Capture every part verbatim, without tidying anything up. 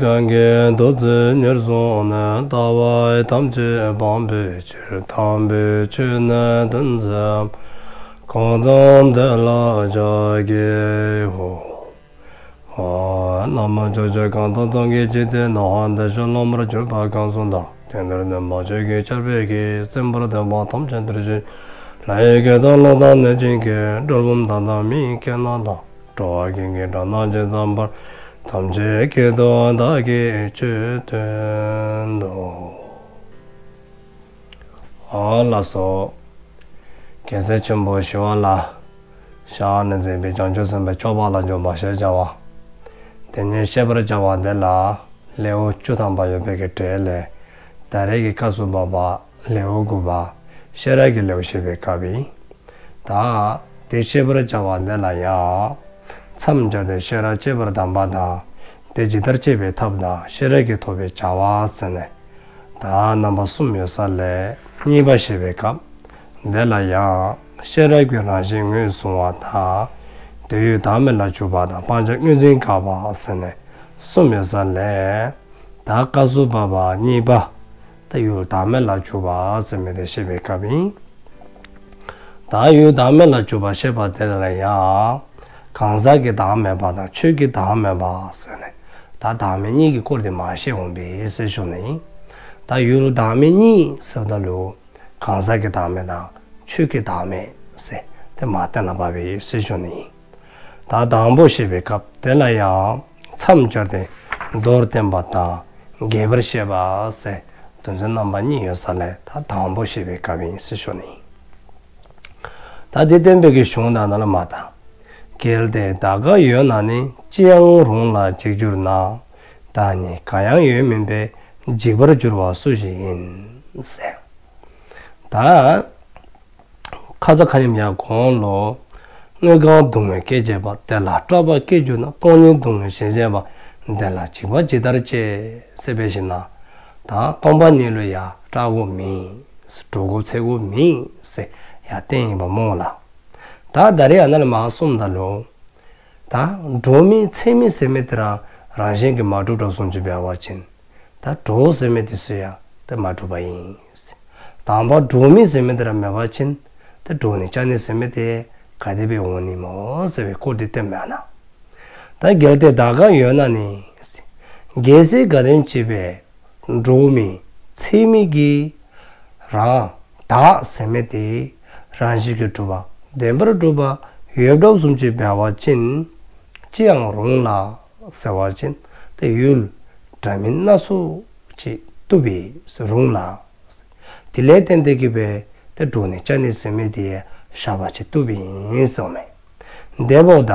གང་གིས་ཐུགས་བརྩེ་ཉེར་བཟུང་ནས། ལྟ་བ་ཐམས་ཅད་སྤང་བའི་ཕྱིར། དམ་པའི་ཆོས་ནི་སྟོན་མཛད་པ། གོའུ་ཏམ་དེ་ལ་ཕྱག་འཚལ་ལོ། ཨོ། ན་མོ། ཕྱོགས་བཅུ་གང་དག་སྟོང་གི་འཇིག་རྟེན་ན། བདེ་གཤེགས་སློབ་མར་གྱུར་པ་གང་སུ་དག། དེང་འདིར་སྟོན་པ་ཆོས་ཀྱི་ཆར་འབེབས་ཀྱིས། གསན་པར་འདོད་པ་ཐམས་ཅད་འདིར་བྱོན། ལྷ་ཡི་སྐད་དང་ཀླུ་དང་གནོད་སྦྱིན་སྐད། གྲུལ་བུམ་དག་དང་མི་ཡི་སྐད་རྣམས་དང་། འགྲོ་བ་ཀུན་གྱི་སྒྲ་རྣམས་ཇི་ཙམ་པར། ཐམས་ཅད་སྐད་དུ་བདག་གིས་ཆོས་བསྟན་ཏོ། ཨ་ལགས་སོ། རྒྱལ་སྲས་ཆེན་པོ་ཞི་བ་ལྷ་ཞལ་ནས་མཛད་པའི་བྱང་ཆུབ་སེམས་དཔའི་སྤྱོད་པ་ལ་འཇུག་པ་ཞེས་བྱ་བ། དེ་ཉིད་བཤད་པར་བྱ་བ་འདི་ལ་ལེའུ་བཅུ་ཐམ་པ་ཡོད་པའི་གི་གྲས་ལས། ད་རེས་ཀྱི་སྐབས་སུ་བབ་པ་ལེའུ་དགུ་པ་ཤེས་རབ་ཀྱི་ལེའུ་བཤད་པའི་སྐབས་ཡིན། ད་དེ་བཤད་པར་བྱ་བ་འདི་ལ་ཡང་མཚམས་སྦྱར་ཏེ་ཤེས་རབ་བསྐྱེད་པར་གདམས་པ་དང་། དེ་ཇི་ལྟར་བསྐྱེད་པའི་ཐབས་དང་ཤེས་རབ་ཀྱིས་ཐོབ་པའི་བྱ་བ་ཟེར་ནས། ད་རྣམ་པ་གསུམ་ཡོད་ས་ལས་གཉིས་པ་བཤད་པའི་སྐབས། དེ་ལ་ཡང་ཤེས་རབ་ཀྱི་རང་བཞིན་ངོས་བཟུང་བ་དང་། དེ་ཡུལ་བདག་མེད་ལ་འཇུག་པ་དང་སྤང་བྱ་དངོས་འཛིན་དགག་པ་ཟེར་ནས་གསུམ་ཡོད་ས་ལས། ད་སྐབས་སུ་བབ་པ་གཉིས་པ། ད་ཡུལ་བདག་མེད་ལ་འཇུག་པ་ཟེར་མི་དེ་བཤད་པའི་སྐབས་ཡིན། ད་ཡུལ་བདག་མེད་ལ་འཇུག་པ་བཤད་པ་དེ་ལ་ཡང་། གང་ཟག་གི་བདག་མེད་པ་དང་ཆོས་ཀྱི་བདག་མེད་པ་ཟེར་ནས། ད་བདག་མེད་གཉིས་ཀྱི་སྐོར་དེ་མར་བཤད་འོང་པས་ཟེར་ཞུ་ནི་ཡིན། ད་ཡུལ་བདག་མེད་གཉིས་ཟེརཝ་ད་ལུ། གང་ཟག་གི་བདག་མེད་དང་ཆོས་ཀྱི་བདག་མེད་ཟེར་དེ་མར་གཏན་ལ་ཕབ་པས་ཟེར་ཞུ་ནི་ཡིན། ད་དང་པོ་བཤད་པའི་སྐབས་དེ་ལ་ཡང་མཚམས་སྦྱར་ཏེ་མདོར་བསྟན་པ་དང་རྒྱས་པར་བཤད་པ་ཟེར་དོན་ཚན་རྣམ་པ་གཉིས་ཡོད་ས་ལས། ད་དང་པོ་བཤད་པའི་སྐབས་ཡིན་ཟེར་ཞུ་ནི་ཡིན། ད་དེ་བསྟན་པའི་གི་གཞུང་དང་ནང་ལ་མར་ད། གལ་ཏེ་བདག་འགའ་ཡོད་ན་ནི། ཅི་ཡང་རུང་ལ་འཇིགས་འགྱུར་ན། བདག་ཉིད་འགའ་ཡང་ཡོད་མིན་པས། འཇིགས་པར་འགྱུར་བ་སུ་ཞིག་ཡིན། ཟེར། ད་ཁ་ཙ་ཁ་ཉིནམ་ཡང་གོང་ལུ་དངོས་གང་སྡུག་བསྔལ་སྐྱེད་བྱེད་པ། དེ་ལ་སྐྲག་པ་སྐྱེ་འགྱུར་ན། སྟོང་ཉིད་སྡུག་བསྔལ་ཞི་བྱེད་པ། དེ་ལ་འཇིགས་པ་ཇི་ལྟར་སྐྱེ། ཟེར་བའི་ཞིནམ་ན། ད་སྟོང་པ་ཉིད་ལུ་ཡང་སྐྲག་དགོཔ་མེད། འདྲོག་དགོཔ་འཚེར་དགོཔ་མེད་ཟེར་ཡང་བསྟན་ཡི་པ་སྨོ་ལགས། ད་ད་རེས་ཨ་ནཱ་ལས་མར་གསུངམ་ད་ལུ། ད་འདྲོག་མི་འཚེར་མི་ཟེར་མི་དེ་ར་རང་བཞིན་གྱིས་མ་གྲུབ་དོ་བཟུམ་ཅིག་འབད་བ་ཅིན། ད་འདྲོག་ཟེར་མི་དེ་ཚུ་ཡང་ད་མ་གྲུབ་པ་ཨིན། དང་པ་འདྲོག་མི་ཟེར་མི་དེ་ར་མེད་པ་ཅིན། ད་འདྲོག་ནི་སྐྲག་ནི་ཟེར་མི་དེ་ག་དེ་སྦེ་འོང་ནི་སྨོ་ཟེར་བའི་སྐོར་དེ་བསྟནམ་མས་ཨ་ནཱ། ད་གལ་ཏེ་བདག་འགའ་ཡོད་ན་ནི། གལ་སྲིད་ག་དེམ་ཅིག་སྦེ་འདྲོག་མི་འཚེར་མི་གི་རང་བདག་ཟེར་མི་དེ་རང་བཞིན་གྱིས་གྲུབ་པ་བདེན་པར་གྲུབ་པ་ཡོདཔ་བཟུམ་ཅིག་འབད་བ་ཅིན། ཅི་ཡང་རུང་ལ་ཟེར་བ་ཅིན། ད་ཡུལ་འདྲ་མིན་སྣ་ཚོགས་ཅིག་བཏུབ་པས་རུང་ལ། དེ་ལས་བརྟེན་ཏེ་གི་སྦེ་ད་འདྲོག་ནི་སྐྲག་ནི་ཟེར་མི་དེ་ཡང་བཞག་པ་ཅིན་བཏུབ་ཨིན་ཟེརཝ་མས། དེ་འབདཝ་ད་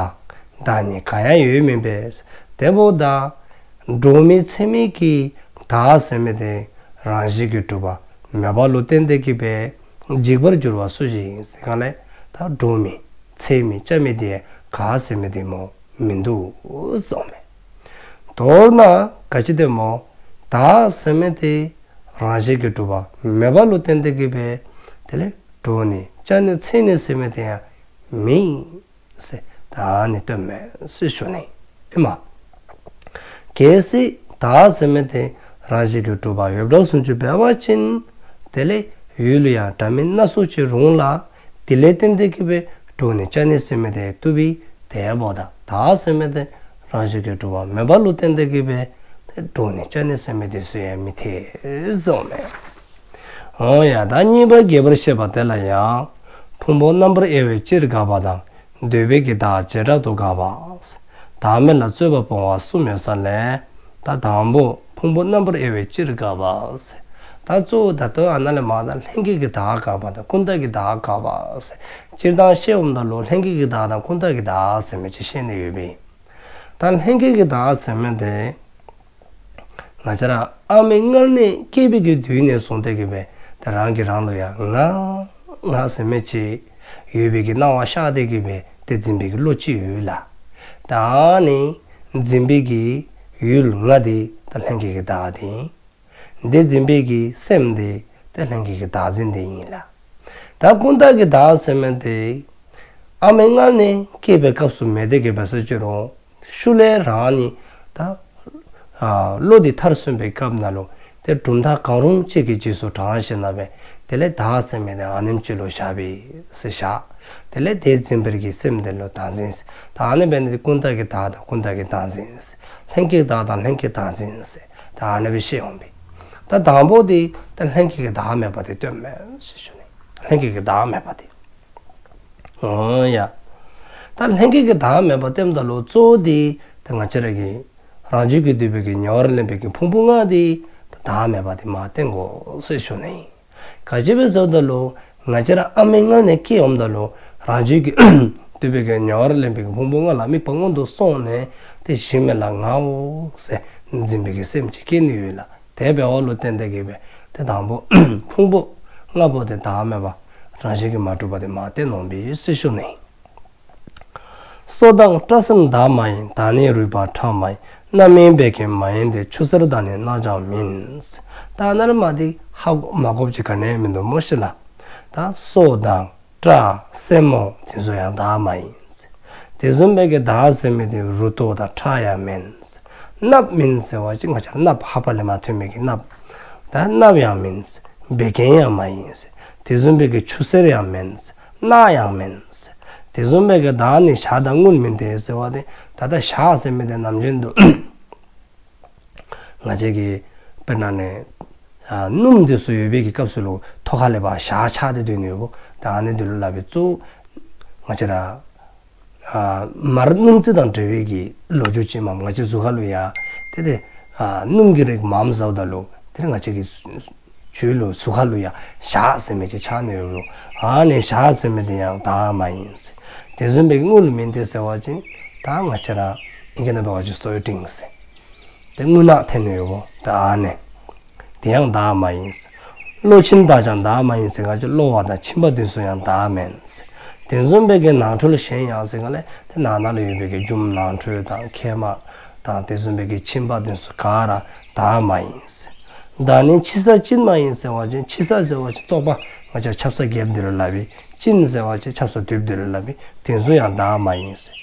བདག་ཉིད་འགའ་ཡང་ཡོད་མིན་པས། དེ་འབདཝ་ད་འདྲོག་མི་འཚེར་མི་གི་བདག་ཟེར་མི་དེ་རང་བཞིན་གྱིས་གྲུབ་པ་མེདཔ་ལུ་བརྟེན་ཏེ་གི་སྦེ་འཇིགས་པར་འགྱུར་བ་སུ་ཞིག་ཡིན། ཟེར་གང་ལས་ད་འདྲོག་མི་འཚེར་མི་སྐྲག་མི་དེ་ག་ཟེར་མི་དེ་སྨོ་མིན་འདུག་ཟེརཝ་མས། མདོར་ན་ག་ཅི་སྟེ་སྨོ། བདག་ཟེར་མི་དེ་རང་བཞིན་གྱིས་གྲུབ་པ་མེདཔ་ལུ་བརྟེན་ཏེ་གི་སྦེ་དེ་ལས་འདྲོག་ནི་སྐྲག་ནི་འཚེར་ནི་ཟེར་མི་དེ་ཡང་མེད་ཟེར་ད་ཨ་ནི་སྟོནམ་མས་ཟེར་ཞུ་ནི་ཨིན་མས། གལ་སྲིད་བདག་ཟེར་མི་དེ་རང་བཞིན་གྱིས་གྲུབ་པ་ཡོདཔ་བཟུམ་ཅིག་འབད་བ་ཅིན། དེ་ལས་ཡུལ་ལུ་ཡང་འདྲ་མིན་སྣ་ཚོགས་ཅིག་རུང་ལ། དེ་ལས་བརྟེན་ཏེ་གི་སྦེ་འདྲོག་ནི་སྐྲག་ནི་ཟེར་མི་དེ་བཏུབ་པས། དེ་འབདཝ་ད་བདག་ཟེར་མི་དེ་རང་བཞིན་གྱིས་གྲུབ་པ་མེདཔ་ལུ་བརྟེན་ཏེ་གི་སྦེ་འདྲོག་ནི་སྐྲག་ནི་ཟེར་མི་དེ་ཚུ་ཡང་མི་འཐད་ཟེརཝ་མས། འོ་ཡ། ད་གཉིས་པ་རྒྱས་པར་བཤད་པ་དེ་ལ་ཡང་། ཕུང་པོ་རྣམ་པར་དབྱེ་བས་སྤྱིར་དགག་པ་དང་། འདོད་པའི་གི་བདག་བྱེ་བྲག་ཏུ་དགག་པ། བདག་མེད་ལ་རྩོད་པ་སྤོང་བ་གསུམ་ཡོད་ས་ལས། ད་དང་པོ་ཕུང་པོ་རྣམ་པར་དབྱེ་བས་སྤྱིར་དགག་པ་ཟེར། ད་གཙོ་བོ་ད་ལྟོ་ཨ་ནཱ་ལས་མར་ད་ལྷན་སྐྱེས་ཀྱི་བདག་དགག་པ་དང་ཀུན་བཏགས་ཀྱི་བདག་དགག་པ་ཟེར། སྤྱིར་བཏང་བཤད་འོངམ་ད་ལུ་ལྷན་སྐྱེས་ཀྱི་བདག་དང་ཀུན་བཏགས་ཀྱི་བདག་ཟེར་མི་ཅིག་བཤད་ནི་ཡོད་པས། ད་ལྷན་སྐྱེས་ཀྱི་བདག་ཟེར་མི་དེ་ང་བཅས་ར་ཨའི་མངལ་ནས་སྐྱེས་པའི་གི་དུས་ནས་བཟུང་སྟེ་གི་སྦེ་ད་རང་གིས་རང་ལུ་ཡང་ང་ང་ཟེར་མི་ཅིག་ཡོད་པའི་གི་སྣང་བ་ཤར་ཏེ་གི་སྦེ་དེ་འཛིན་པའི་གི་བློ་ཅིག་ཡོད་ལགས། ད་ཨ་ནི་འཛིན་པའི་གི་ཡུལ་ང་དེ་ད་ལྷན་སྐྱེས་ཀྱི་བདག་དེ་ཨིན། དེ་འཛིན་པའི་གི་སེམས་དེ་ད་ལྷན་སྐྱེས་ཀྱི་བདག་འཛིན་དེ་ཨིན་ལགས། ད་ཀུན་བཏགས་ཀྱི་བདག་ཟེར་མི་དེ་ཨའི་མངལ་ནས་སྐྱེས་པའི་སྐབས་སུ་མེད་དེ་གི་སྦེ་ཟེར་ཅི་རུང་ཤུལ་ལས་རང་ཉིད་ད་ ཨ་བློ་འདི་མཐར་སོན་པའི་སྐབས་ནང་ལུ་ཏེ་གྲུབ་མཐའ་གང་རུང་གཅིག་གི་རྗེས་སུ་འབྲང་ཞིནམ་ལས་དེ་ལས་བདག་ཟེར་མི་དེ་ཨ་ནེམ་ཅིག་ལུ་བཞག་པས་ཟེར་བཞག། དེ་ལས་དེ་འཛིན་པའི་གི་སེམས་དེ་ལུ་བདག་འཛིན་ཟེར། ད་ཨ་ནི་འབད་ནི་དེ་ཀུན་བཏགས་ཀྱི་བདག་དང་ཀུན་བཏགས་ཀྱི་བདག་འཛིན་ཟེར། ལྷན་སྐྱེས་བདག་དང་ལྷན་སྐྱེས་བདག་འཛིན་ཟེར། ད་ཨ་ནི་སྦེ་བཤད་འོང་པས། ད་དང་པོ་དེ་ད་ལྷན་སྐྱེས་ཀྱི་བདག་མེད་པ་དེ་སྟོནམ་མས་ཟེར་ཞུ་ནི། ལྷན་སྐྱེས་ཀྱི་བདག་མེད་པ་དེ། འོ་ཡ། ད་ལྷན་སྐྱེས་ཀྱི་བདག་མེད་པ་སྟོནམ་ད་ལུ་གཙོ་བོ་དེ་ད་ང་བཅས་ར་གི་རང་རྒྱུད་ཀྱིས་བསྡུས་པའི་གི་ཉེ་བར་ལེན་པའི་གི་ཕུང་པོ་ལྔ་དེ་ད་བདག་མེད་པ་དེ་མ་སྟོན་དགོ་ཟེར་ཞུ་ནི། ག་ཅི་སྦེ་ཟེརཝ་ད་ལུ་ང་བཅས་ར་ཨ་མའི་མངལ་ནས་སྐྱེ་འོངམ་ད་ལུ་རང་རྒྱུད་ཀྱིས་བསྡུས་པའི་གི་ཉེ་བར་ལེན་པའི་གི་ཕུང་པོ་ལྔ་ལ་དམིགས་པ་སྔོན་དུ་སོང་ནས་དེ་གཞི་མེད་ལ་ངའོ་ཟེར་འཛིན་པའི་གི་སེམས་ཅིག་སྐྱེ་ནི་ཡོད་ལགས། དེ་འབདཝ་ལུ་བརྟེན་ཏེ་གིས་སྦེ་དེ་དང་པོ་ཕུང་པོ་ལྔ་པོ་དེ་བདག་མེད་པ་རང་བཞིན་གྱིས་མ་གྲུབ་པ་དེ་མ་སྟོན་འོང་པས་ཟེར་ཞུ་ནི། སོ་དང་སྐྲ་སེན་བདག་མ་ཡིན། དང་ནི་རུས་པ་ཁྲག་མ་ཡིན། རྣམ་སྨིན་བད་ཀན་མ་ཡིན་ཏེ། ཆུ་སེར་དང་ནི་རྣག་ཀྱང་མིན། ད་ཨ་ནཱ་ལས་མར་དེ་ཧ་གོ་མ་གོཝ་ཅིག་ག་ནི་ཡང་མིན་འདུག་སྨོ་ཤིག་ལགས། ད་སོ་དང་སྐྲ་སེན་མོ་དེ་ཚུ་ཡང་བདག་མ་ཡིན། དེ་བཟུམ་སྦེ་གི་བདག་ཟེར་མི་དེ་རུ་ཏོ་དང་ཁྲག་ཡང་མིན། སྣབས་མིན་ཟེར་བ་ཅིན་ང་བཅས་ར་སྣབས་ལྷ་པ་ལས་མར་ཐོན་མི་གི་སྣབས། ད་སྣབས་ཡང་མིན། བད་ཀན་ཡང་མ་ཡིན། དེ་བཟུམ་སྦེ་གི་ཆུ་སེར་ཡང་མིན། རྣག་ཡང་མིན། དེ་བཟུམ་སྦེ་གི་བདག་ནི་ཞག་དང་རྔུལ་མིན་ཏེ་ཟེར་བ་དེ་ད་ལྟ་ཞག་ཟེར་མི་དེ་ནམ་རྒྱུན་དུ་ང་བཅས་ཀྱི་དཔེར་ན་ནི་ཨ་སྣུམ་དེ་ཚུ་ཡོད་པའི་གི་སྐབས་སུ་ལུ་ཐོག་ཁ་ལས་ཕར་ཞག་ཆགས་ཏེ་སྡོད་ནི་ཡོདཔ། ད་ཨ་ནི་དེ་ལུ་སླབ་པའི་གཙོ་བོ་ང་བཅས་ར་ཨ་མར་སྣུམ་རྩི་དང་འབྲེལ་བའི་གི་ལོ་རྒྱུས་ཅིག་མས། ང་བཅས་གཟུགས་ཁ་ལུ་ཡང་དེ་དེ་ཨ་སྣུམ་གྱི་རིགས་མངམ་བཟའཝ་ད་ལུ་དེ་ང་བཅས་ཀྱི་རྒྱུད་ལུ་གཟུགས་ཁ་ལུ་ཡང་ཞག་ཟེར་མི་ཅིག་ཆགས་ནི་ཡོདཔ། ཨ་ནི་ཞག་ཟེར་མི་དེ་ཡང་བདག་མ་ཡིན། དེ་བཟུམ་སྦེ་རྔུལ་མིན་ཏེ་ཟེར་བ་ཅིན་ད་ང་བཅས་ར་ཨིང་སྐད་ནང་འབད་བ་ཅིན་སོལ་ཌིང་ཟེར། དེ་རྔུལ་ནག་ཐོན་ནི་ཡོདཔ། ད་ཨ་ནི་དེ་ཡང་བདག་མ་ཡིན། གློ་མཆིན་དག་ཀྱང་བདག་མ་ཡིན་ཟེར་ག་ཅི། གློ་བ་དང་མཆིན་པ་དེ་ཚུ་ཡང་བདག་མེན། དེ་བཟུམ་སྦེ་གི་ནང་ཁྲོལ་གཞན་ཡང་ཟེར་ག་ལས་དེ་ནང་ན་ལུ་ཡོད་པའི་གི་རྒྱུ་ནང་ཁྲོལ་དང་མཁལ་མ་དང་དེ་བཟུམ་སྦེ་གི་མཆིན་པ་དེ་ཚུ་ག་ར་བདག་མ་ཡིན། བདག་ནི་ཕྱི་ས་གཅིན་མ་ཡིན་ཟེར་བ་ཅིན་ཕྱི་ས་ཟེར་བ་ཅིན་བཙོག་པ་ང་བཅས་ཆབ་གསང་རྒྱབ་དེ་ལུ་སླབ་པའི། གཅིན་ཟེར་བ་ཅིན་ཆབ་གསང་མདུད་དེ་ལུ་སླབ་པའི། དེ་ཚུ་ཡང་བདག་མ་ཡིན།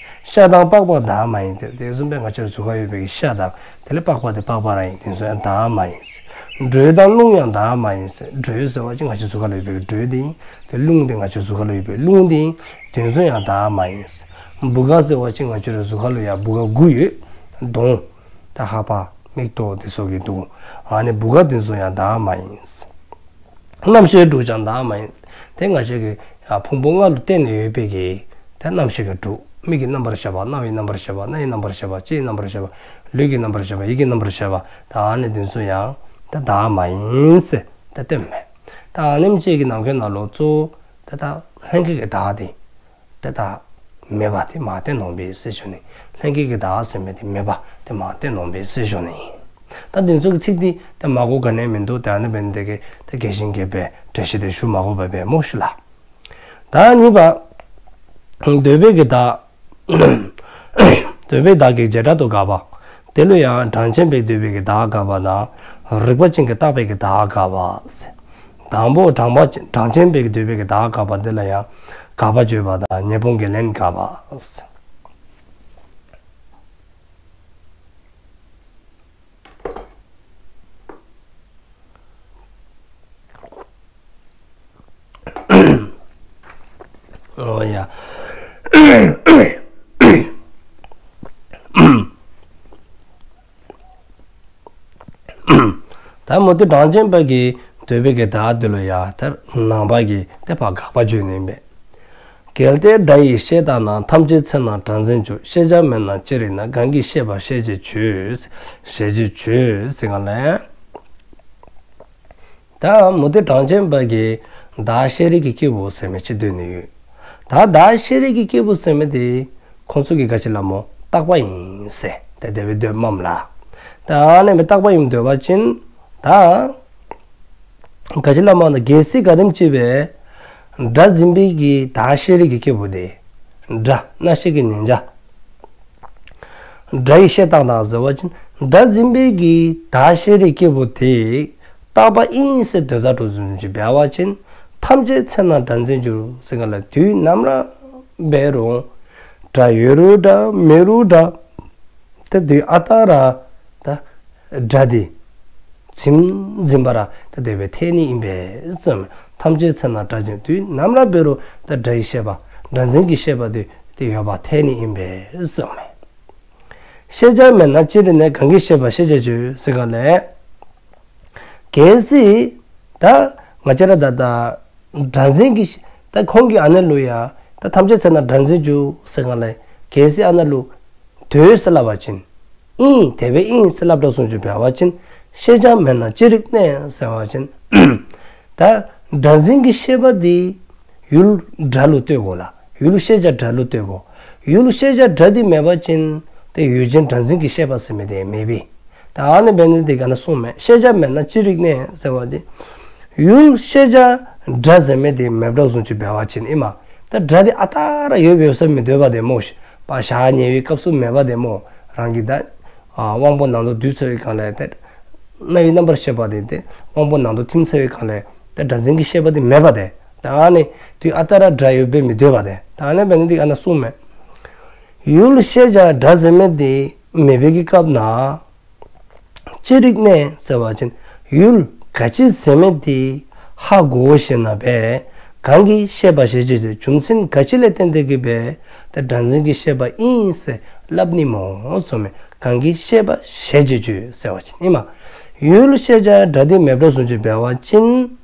ཤ་དང་པགས་པ་བདག་མ་ཡིན་ཏེ། དེ་བཟུམ་སྦེ་ང་བཅས་ར་གཟུགས་ཁར་ཡོད་པའི་གི་ཤ་དང་དེ་ལས་པགས་པ་དེ་པགས་པ་ར་ཨིན། དེ་ཚུ་ཡང་བདག་མ་ཡིན། དྲོད་དང་རླུང་ཡང་བདག་མ་ཡིན། དྲོད་ཟེར་བ་ཅིན་ང་བཅས་གཟུགས་ཁར་ལུ་ཡོད་པའི་གི་དྲོད་དེ་ཨིན། དེ་རླུང་དེ་ང་བཅས་གཟུགས་ཁར་ལུ་ཡོད་པའི་རླུང་དེ་ཨིན། དེ་ཚུ་ཡང་བདག་མ་ཡིན། བུ་ག་ཟེར་བ་ཅིན་ང་བཅས་ར་གཟུགས་ཁར་ལུ་ཡང་བུ་ག་དགུ་ཡོད། གདོང་ད་ལྷ་པ་མིག་ཏོ་དེ་ཚུ་གི་འདུག། ཨ་ནི་བུ་ག་དེ་ཚུ་ཡང་བདག་མ་ཡིན། རྣམ་ཤེས་དྲུག་ཀྱང་བདག་མ་ཡིན། དེ་ང་བཅས་ཀྱི་ཨ་ཕུང་པོ་ལྔ་ལུ་བརྟེན་ནས་ཡོད་པའི་གི་དེ་རྣམ་ཤེས་ཀྱི་དྲུག། མིག་གི་རྣམ་པར་ཤེས་པ། རྣ་བའི་རྣམ་པར་ཤེས་པ། སྣའི་རྣམ་པར་ཤེས་པ། ལྕེའི་རྣམ་པར་ཤེས་པ། ལུས་ཀྱི་རྣམ་པར་ཤེས་པ། ཡིད་ཀྱི་རྣམ་པར་ཤེས་པ། ད་ཨ་ནི་དེ་ཚུ་ཡང་དེ་བདག་མ་ཡིན་ཟེར་དེ་སྟོནམ་མས། ད་ཨ་ནེམ་ཅིག་གི་ནང་འཁོད་ནང་ལུ་གཙོ་བོ་དེ་ད་ལྷན་སྐྱེས་ཀྱི་བདག་དེ་དེ་བདག་མེད་པ་དེ་མ་སྟོན་འོང་པས་ཟེར་ཞུ་ནི། ལྷན་སྐྱེས་ཀྱི་བདག་ཟེར་མི་དེ་མེད་པ་དེ་མ་སྟོན་འོང་པས་ཟེར་ཞུ་ནི། ད་དེ་ཚུ་གི་ཚིག་དེ་དེ་མ་གོ་ག་ནི་ཡང་མིན་འདུག། དེ་ཨ་ནི་འབད་ནི་དེ་གིས་དེ་རྒྱས་ཤིང་རྒྱས་པའི་འགྲེལ་བཤད་དེ་ཞུ་མ་དགོ་པར་སྦེ་སྨོ་ཤིག་ལགས། ད་གཉིས་པ། འདོད་པའི་གི་བདག། འདོད་པའི་བདག་གི་བྱེ་བྲག་ཏུ་དགག་པ། དེ་ལུ་ཡང་གྲངས་ཅན་པའི་འདོད་པའི་གི་བདག་དགག་པ་དང་། རིགས་པ་ཅན་གྱིས་བརྟགས་པའི་གི་བདག་དགག་པ་ཟེར། དང་པོ་གྲངས་པ་ཅན་གྲངས་ཅན་པའི་གི་འདོད་པའི་གི་བདག་དགག་པ་དེ་ལུ་ཡང་དགག་པ་བརྗོད་པ་དང་ཉེས་སྤོང་གི་ལན་དགག་པ་ཟེར། འོ་ཡ། ད་མུ་སྟེགས་གྲངས་ཅན་པ་གི་འདོད་པའི་གི་བདག་དེ་ལུ་ཡང་ད་ནང་པ་གིས་དེ་ཕར་དགག་པ་བརྗོད་ནི་མས། གལ་ཏེ་སྒྲ་ཡི་ཤེས་བཏགས་ན། ཐམས་ཅད་ཚེ་ན་སྒྲ་འཛིན་འགྱུར། ཤེས་བྱ་མེད་ན་ཅི་རིག་ན། གང་གིས་ཤེས་པ་ཤེས་བྱེད་བྱོས། ཤེས་བྱེད་བྱོས་ཟེར་ག་ལས། ད་མུ་སྟེགས་གྲངས་ཅན་པ་གིས་བདག་ཤེས་རིག་གི་སྐྱེས་བུ་ཟེར་མི་ཅིག་འདོད་ནི་ཡོད། ད་བདག་ཤེས་རིག་གི་སྐྱེས་བུ་ཟེར་མི་དེ་ཁོང་ཚུ་གིས་ག་ཅི་སླབ་སྨོ། རྟག་པ་ཨིན་ཟེར་དེ་དེ་སྦེ་འདོདཔ་མས་ལགས། ད་ཨ་ནི་སྦེ་རྟག་པ་ཨིནམ་འདོད་པ་ཅིན་ད་ག་ཅི་སླབ་སྨོ་ན། གལ་སྲིད་ག་དེམ་ཅིག་སྦེ་སྒྲ་འཛིན་པའི་གི་བདག་ཤེས་རིག་གི་སྐྱེས་བུ་དེ་སྒྲ་རྣ་ཤེས་ཀྱི་ཉན་བྱ། སྒྲ་ཡི་ཤེས་བཏགས་ན་ཟེར་བ་ཅིན་སྒྲ་འཛིན་པའི་གི་བདག་ཤེས་རིག་སྐྱེས་བུ་དེ་རྟག་པ་ཨིན་ཟེར་འདོད་ད་གྲུབ་ཟེར་ཅིག་འབད་བ་ཅིན། ཐམས་ཅད་ཚེ་ན་སྒྲ་འཛིན་འགྱུར་ཟེར་ག་ལས་དུས་ནམ་ར་འབད་རུང་སྒྲ་ཡོད་རུང་འདྲ་མེད་རུང་འདྲ། ཏེ་དུས་ཨ་རྟག་ར་ད་ སྒྲ་དེ་ཚིམ་ཚིམ་པ་ར་ད་དེ་སྦེ་ཐལ་ནི་ཨིན་པས་གསུངས་མས། ཐམས་ཅད་ཚེ་ན་སྒྲ་ཅན། དུས་ནམ་ར་འབད་རུང་ད་སྒྲ་ཡི་ཤེས་པ་སྒྲ་འཛིན་གྱི་ཤེས་པ་དེ་དེ་ཡོདཔ་ཐལ་ནི་ཨིན་པས་གསུངས་མས། ཤེས་བྱ་མེད་ན་ཅི་རིག་གནས། གང་གིས་ཤེས་པ་ཞེས་བྱ་བརྗོད། ཟེར་ག་ལས། གལ་སྲིད་ད་ང་བཅས་ར་ད་ད་སྒྲ་འཛིན་གྱི་ཤེས་ད་ཁོང་གིས་ཨ་ནཱ་ལུ་ཡང་ད་ཐམས་ཅད་ཚེ་ན་སྒྲ་འཛིན་རྒྱུ་ཟེར་ག་ལས། གལ་སྲིད་ཨ་ནཱ་ལུ་འདུག་ཟེར་སླབ་པ་ཅིན་ཨིན་དེ་སྦེ་ཨིན་ཟེར་སླབ་དྲགས་སུ་ཅིག་འབད་བ་ཅིན་ཤེས་བྱ་མེད་ན་ཅི་རིག་གནས་ཟེར་བ་ཅིན་ད་སྒྲ་འཛིན་གྱི་ཤེས་པ་དེ་ཡུལ་སྒྲ་ལུ་ལྟོས་དགོ་ལགས། ཡུལ་ཤེས་བྱ་སྒྲ་ལུ་ལྟོས་དགོ། ཡུལ་ཤེས་བྱ་སྒྲ་དེ་མེད་པ་ཅིན་ཏེ་ཡུལ་ཅན་སྒྲ་འཛིན་གྱི་ཤེས་པ་ཟེར་མི་དེ་མེད་པས། ད་ཨ་ནི་འབད་ནི་དེ་གིས་ཨ་ནཱ་གསུངས་མས། ཤེས་བྱ་མེད་ན་ཅི་རིག་གནས་ཟེར་བ་དེ། ཡུལ་ཤེས་བྱ་སྒྲ་ཟེར་མི་དེ་མེདཔ་དྲགས་སུ་ཅིག་འབད་བ་ཅིན་ཨིན་མས། ད་སྒྲ་དེ་ཨ་རྟག་ར་ཡོདཔ་ཡོདཔ་ཟེར་མི་འདོད་པ་དེ་སྨོ་ཤིག། པ་ཞག་ཉལ་བའི་སྐབས་སུ་མེད་པ་དེ་སྨོ། རང་གི་ད་ཨ་དབང་པོ་ནང་དུ་བསྡུ་ཚར་བའི་སྒང་ལས་ཏེ་རྣ་བའི་རྣམ་པར་ཤེས་པ་དེ་ཏེ་དབང་པོ་ནང་དུ་ཐིམ་ཚར་བའི་སྒང་ལས་ཏེ་སྒྲ་འཛིན་གྱི་ཤེས་པ་དེ་མེདཔ་དེ། ད་ཨ་ནི་དུས་ཨ་རྟག་ར་སྒྲ་ཡོདཔ་སྦེ་མི་འདོད་པ་དེ། ད་ཨ་ནི་འབད་ནི་དེ་གིས་ཨ་ནཱ་གསུངས་མས། ཡུལ་ཤེས་བྱ་སྒྲ་ཟེར་མི་དེ་མེད་པའི་གི་སྐབས་ན་ཅི་རིག་གནས་ཟེར་བ་ཅིན་ཡུལ་ག་ཅི་ཟེར་མི་དེ་ཧ་གོ་ཞིནམ་ལས་གང་གིས་ཤེས་པ་ཞེས་བརྗོད། རྒྱུ་མཚན་ག་ཅི་ལས་བརྟེན་ཏེ་གིས་སྦེ་ད་སྒྲ་འཛིན་གྱི་ཤེས་པ་ཨིན་ཟེར་སླབ་ནི་སྨོ་གསུངས་མས། གང་གིས་ཤེས་པ་ཞེས་བརྗོད་ཟེར་བ་ཅིན་ཨིན་མས། ཡུལ་ཤེས་བྱ་སྒྲ་དེ་མེདཔ་དྲགས་སུ་ཅིག་འབད་བ་ཅིན་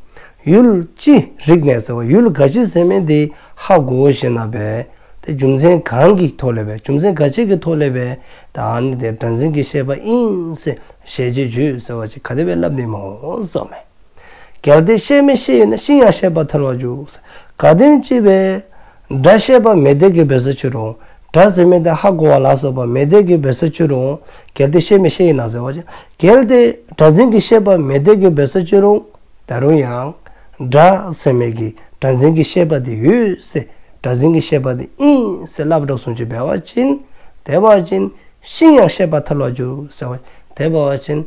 ཡུལ་ཅི་རིག་གནས་ཟེར་བ་ཡུལ་ག་ཅི་ཟེར་མི་དེ་ཧ་གོ་ཞིནམ་ལས་ཏེ་རྒྱུ་མཚན་གང་གི་ཐོག་ལས་སྦེ་རྒྱུ་མཚན་ག་ཅི་གི་ཐོག་ལས་སྦེ་ད་ཨ་ནི་དེ་སྒྲ་འཛིན་གྱི་ཤེས་པ་ཨིན་ཟེར་ཞེས་བརྗོད་ཟེར་བ་ཅིན་ག་དེ་སྦེ་སླབ་ནི་སྨོ་གསུངས་མས། གལ་ཏེ་ཤེས་མེད་ཤེས་ཡོད་ན། ཤིང་ཡང་ཤེས་པར་ཐལ་བར་འགྱུར། ག་དེམ་ཅིག་སྦེ་སྒྲ་ཤེས་པ་མེད་དེ་གིས་འབད་ས་ཅི་རུང་སྒྲ་ཟེར་མི་དེ་ཧ་གོ་བ་ལ་སོགས་པ་མེད་དེ་གིས་འབད་ས་ཅི་རུང་གལ་ཏེ་ཤེས་མེད་ཤེས་ཡོད་ན་ཟེར་བ་ཅིན་གལ་ཏེ་སྒྲ་འཛིན་གྱི་ཤེས་པ་མེད་དེ་གིས་འབད་ས་ཅི་རུང་ད་རུང་ཡང་སྒྲ་ཟེར་མི་གི་སྒྲ་འཛིན་གྱི་ཤེས་པ་དེ་ཡོད་ཟེར་སྒྲ་འཛིན་གྱི་ཤེས་པ་དེ་ཨིན་ཟེར་སླབ་དྲགས་སུ་ཅིག་འབད་བ་ཅིན་དེ་འབད་བ་ཅིན་ཤིང་ཡང་ཤེས་པར་ཐལ་བར་འགྱུར་ཟེར་བ་དེ་འབད་བ་ཅིན་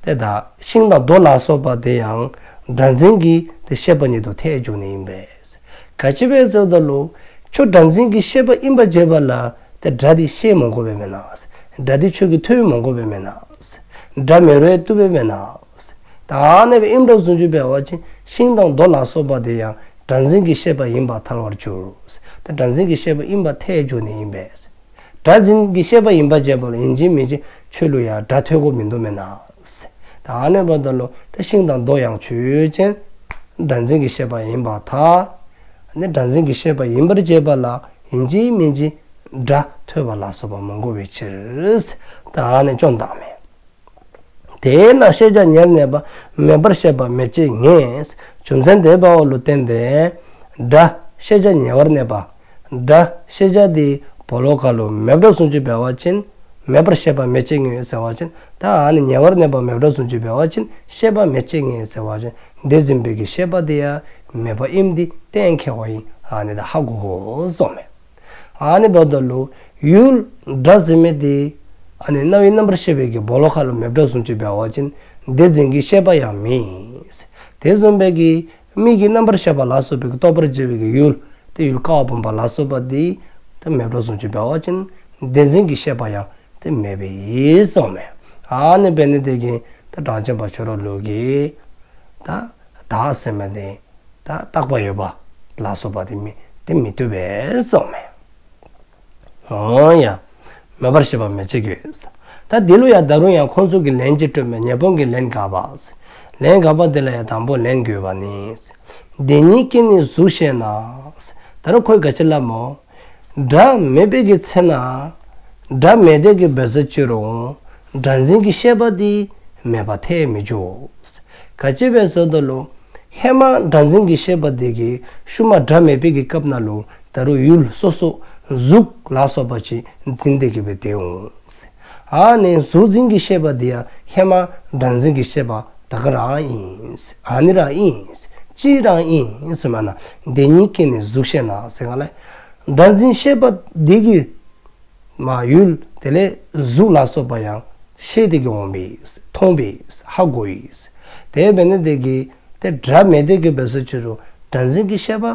ཏེ་ད་ཤིང་དང་རྡོ་ལ་སོགས་པ་དེ་ཡང་སྒྲ་འཛིན་གྱི་ཏེ་ཤེས་པ་ཉིད་དུ་ཐལ་འགྱུར་ནི་ཨིན་པས། ག་ཅི་སྦེ་ཟེར་བ་ཅིན་ཁྱོད་སྒྲ་འཛིན་གྱི་ཤེས་པ་ཨིན་པར་བྱེད་པ་ལ་ཏེ་སྒྲ་དེ་ཤེས་མི་དགོ་པས་མེན་ན། སྒྲ་དེ་ཁྱོད་ཀྱིས་ཐོས་མི་དགོ་པས་མེན་ན། སྒྲ་མེད་རུང་བཏུབ་པས་མེན་ན། ད་ཨ་ནི་སྦེ་ཨིནམ་དྲགས་སུ་ཅིག་འབད་བ་ཅིན་ཤིང་དང་རྡོ་ལ་སོགས་པ་དེ་ཡང་སྒྲ་འཛིན་གྱི་ཤེས་པ་ཡིན་པར་ཐལ་བར་འགྱུར། ཏེ་སྒྲ་འཛིན་གྱི་ཤེས་པ་ཡིན་པར་ཐལ་འགྱུར་ནི་ཨིན་པས། སྒྲ་འཛིན་གྱི་ཤེས་པ་ཡིན་པར་བྱེད་པ་ལ་ཨིན་ཅི་མིན་ཅི་ཁྱོད་ལུ་ཡང་སྒྲ་ཐོས་དགོཔ་མིན་འདུག་མེན་ན། ད་ཨ་ནི་འབདཝ་ད་ལུ་ཏེ་ཤིང་དང་རྡོ་ཡང་ཆོས་ཅན། སྒྲ་འཛིན་གྱི་ཤེས་པ་ཡིན་པར་ཐལ། ཨ་ནི་སྒྲ་འཛིན་གྱི་ཤེས་པ་ཡིན་པར་བྱེད་པ་ལ་ཨིན་ཅི་མིན་ཅི་སྒྲ་ཐོས་པ་ལ་སོགས་པ་མི་དགོ་པའི་ཕྱིར། ད་ཨ་ནི་སྐྱོན་བཏགས་མས། དེས་ན་ཤེས་བྱ་ཉེར་གནས་པ། མེད་པར་ཤེས་པ་མེད་ཅེས་ངེས། རྒྱུ་མཚན་དེ་འབདཝ་ལུ་བརྟེན་ཏེ་སྒྲ་ཤེས་བྱ་ཉེ་བར་གནས་པ། སྒྲ་ཤེས་བྱ་དེ་སྦོ་ལོགས་ཁ་ལུ་མེདཔ་དྲགས་སུ་ཅིག་འབད་བ་ཅིན་མེད་པར་ཤེས་པ་མེད་ཅེས་ངེས་ཟེར་བ་ཅིན་ད་ཨ་ནི་ཉེ་བར་གནས་པ་མེདཔ་དྲགས་སུ་ཅིག་འབད་བ་ཅིན་ཤེས་པ་མེད་ཅེས་ངེས་ཟེར་བ་ཅིན་དེ་འཛིན་པའི་གི་ཤེས་པ་དེ་ཡང་མེདཔ་ཨིནམ་དེ་གཏན་འཁེལ་བ་ཨིན། ཨ་ནི་ད་ཧ་གོ་དགོ་གསུངས་མས། ཨ་ནི་འབདཝ་ད་ལུ་ཡུལ་སྒྲ་ཟེར་མི་དེ་ཨ་ནི་རྣ་བའི་རྣམ་པར་ཤེས་པའི་གི་སྦོ་ལོགས་ཁ་ལུ་མེདཔ་དྲགས་སུ་ཅིག་འབད་བ་ཅིན་དེ་འཛིན་གྱི་ཤེས་པ་ཡང་མེད། དེ་བཟུམ་སྦེ་གི་མིག་གི་རྣམ་པར་ཤེས་པ་ལ་སོགས་པའི་གི་རྟོགས་པར་བྱ་བའི་གི་ཡུལ་ཏེ་ཡུལ་ཀ་བ་བུམ་པ་ལ་སོགས་པ་དེ་ཏེ་མེདཔ་དྲགས་སུ་ཅིག་འབད་བ་ཅིན་དེ་འཛིན་གྱི་ཤེས་པ་ཡང་ཏེ་མེད་པས་གསུངས་མས། ཨ་ནི་འབད་ནི་དེ་གིས་ད་གྲངས་ཅན་པ་ཁྱོད་ར་ལུ་གིས་ད་བདག་ཟེར་མི་དེ་ད་རྟག་པ་ཡོད་པ་ལ་སོགས་པ་དེ་མི་དེ་མི་བཏུབ་པས་གསུངས་མས། འོ་ཡ། མེད་པར་ཤེས་པ་མེད་ཅེས་ངེས། ད་འདི་ལུ་ཡང་ད་རུང་ཡང་ཁོང་ཚུ་གིས་ལན་ཅིག་སྤྲོདཔ་མས། ཉེ་སྤོང་གི་ལན་དགག་པ། ལན་དགག་པ་དེ་ལུ་ཡང་དང་པོ་ལན་དགོད་པ་ནི། དེ་ཉིད་ཀྱིས་ནི་གཟུགས་ཤེས་ན། ད་རུང་ཁོ་གིས་ག་ཅི་སླབ་སྨོ། སྒྲ་མེད་པའི་གི་ཚེ་ན་སྒྲ་མེད་དེ་གིས་འབད་ས་ཅི་རུང་སྒྲ་འཛིན་གྱི་ཤེས་པ་དེ་མེདཔ་ཐལ་མི་འགྱུར། ག་ཅི་སྦེ་ཟེར་བ་ཅིན་ཧེ་མ་སྒྲ་འཛིན་གྱི་ཤེས་པ་དེ་གིས་ཤུལ་མ་སྒྲ་མེད་པའི་གི་སྐབས་ནང་ལུ་ད་རུང་ཡུལ་སོ་སོ་གཟུགས་ལ་སོགས་པ་ཅིག་འཛིན་ཏེ་གིས་སྦེ་སྡོད་འོང་། ཨ་ནི་གཟུགས་འཛིན་གྱི་ཤེས་པ་དེ་ཡང་ཧེ་མ་སྒྲ་འཛིན་གྱི་ཤེས་པ་ད་ག་ར་ཨིན། ཨ་ནི་ར་ཨིན། གཅིག་ར་ཨིན་ཟེར་མས་ན། དེ་ཉིད་ཀྱིས་ནི་གཟུགས་ཤེས་ན་ཟེར་ག་ལས། སྒྲ་འཛིན་ཤེས་པ་དེ་གིས་མ་ཡུལ་དེ་ལས་གཟུགས་ལ་སོགས་པ་ཡང་ཤེས་ཏེ་གིས་འོང་པས། མཐོང་པས། ཧ་གོ་ཡི། དེ་འབད་ནི་དེ་གིས་ཏེ་སྒྲ་མེད་དེ་གིས་འབད་ས་ཅི་རུང་སྒྲ་འཛིན་གྱི་ཤེས་པ་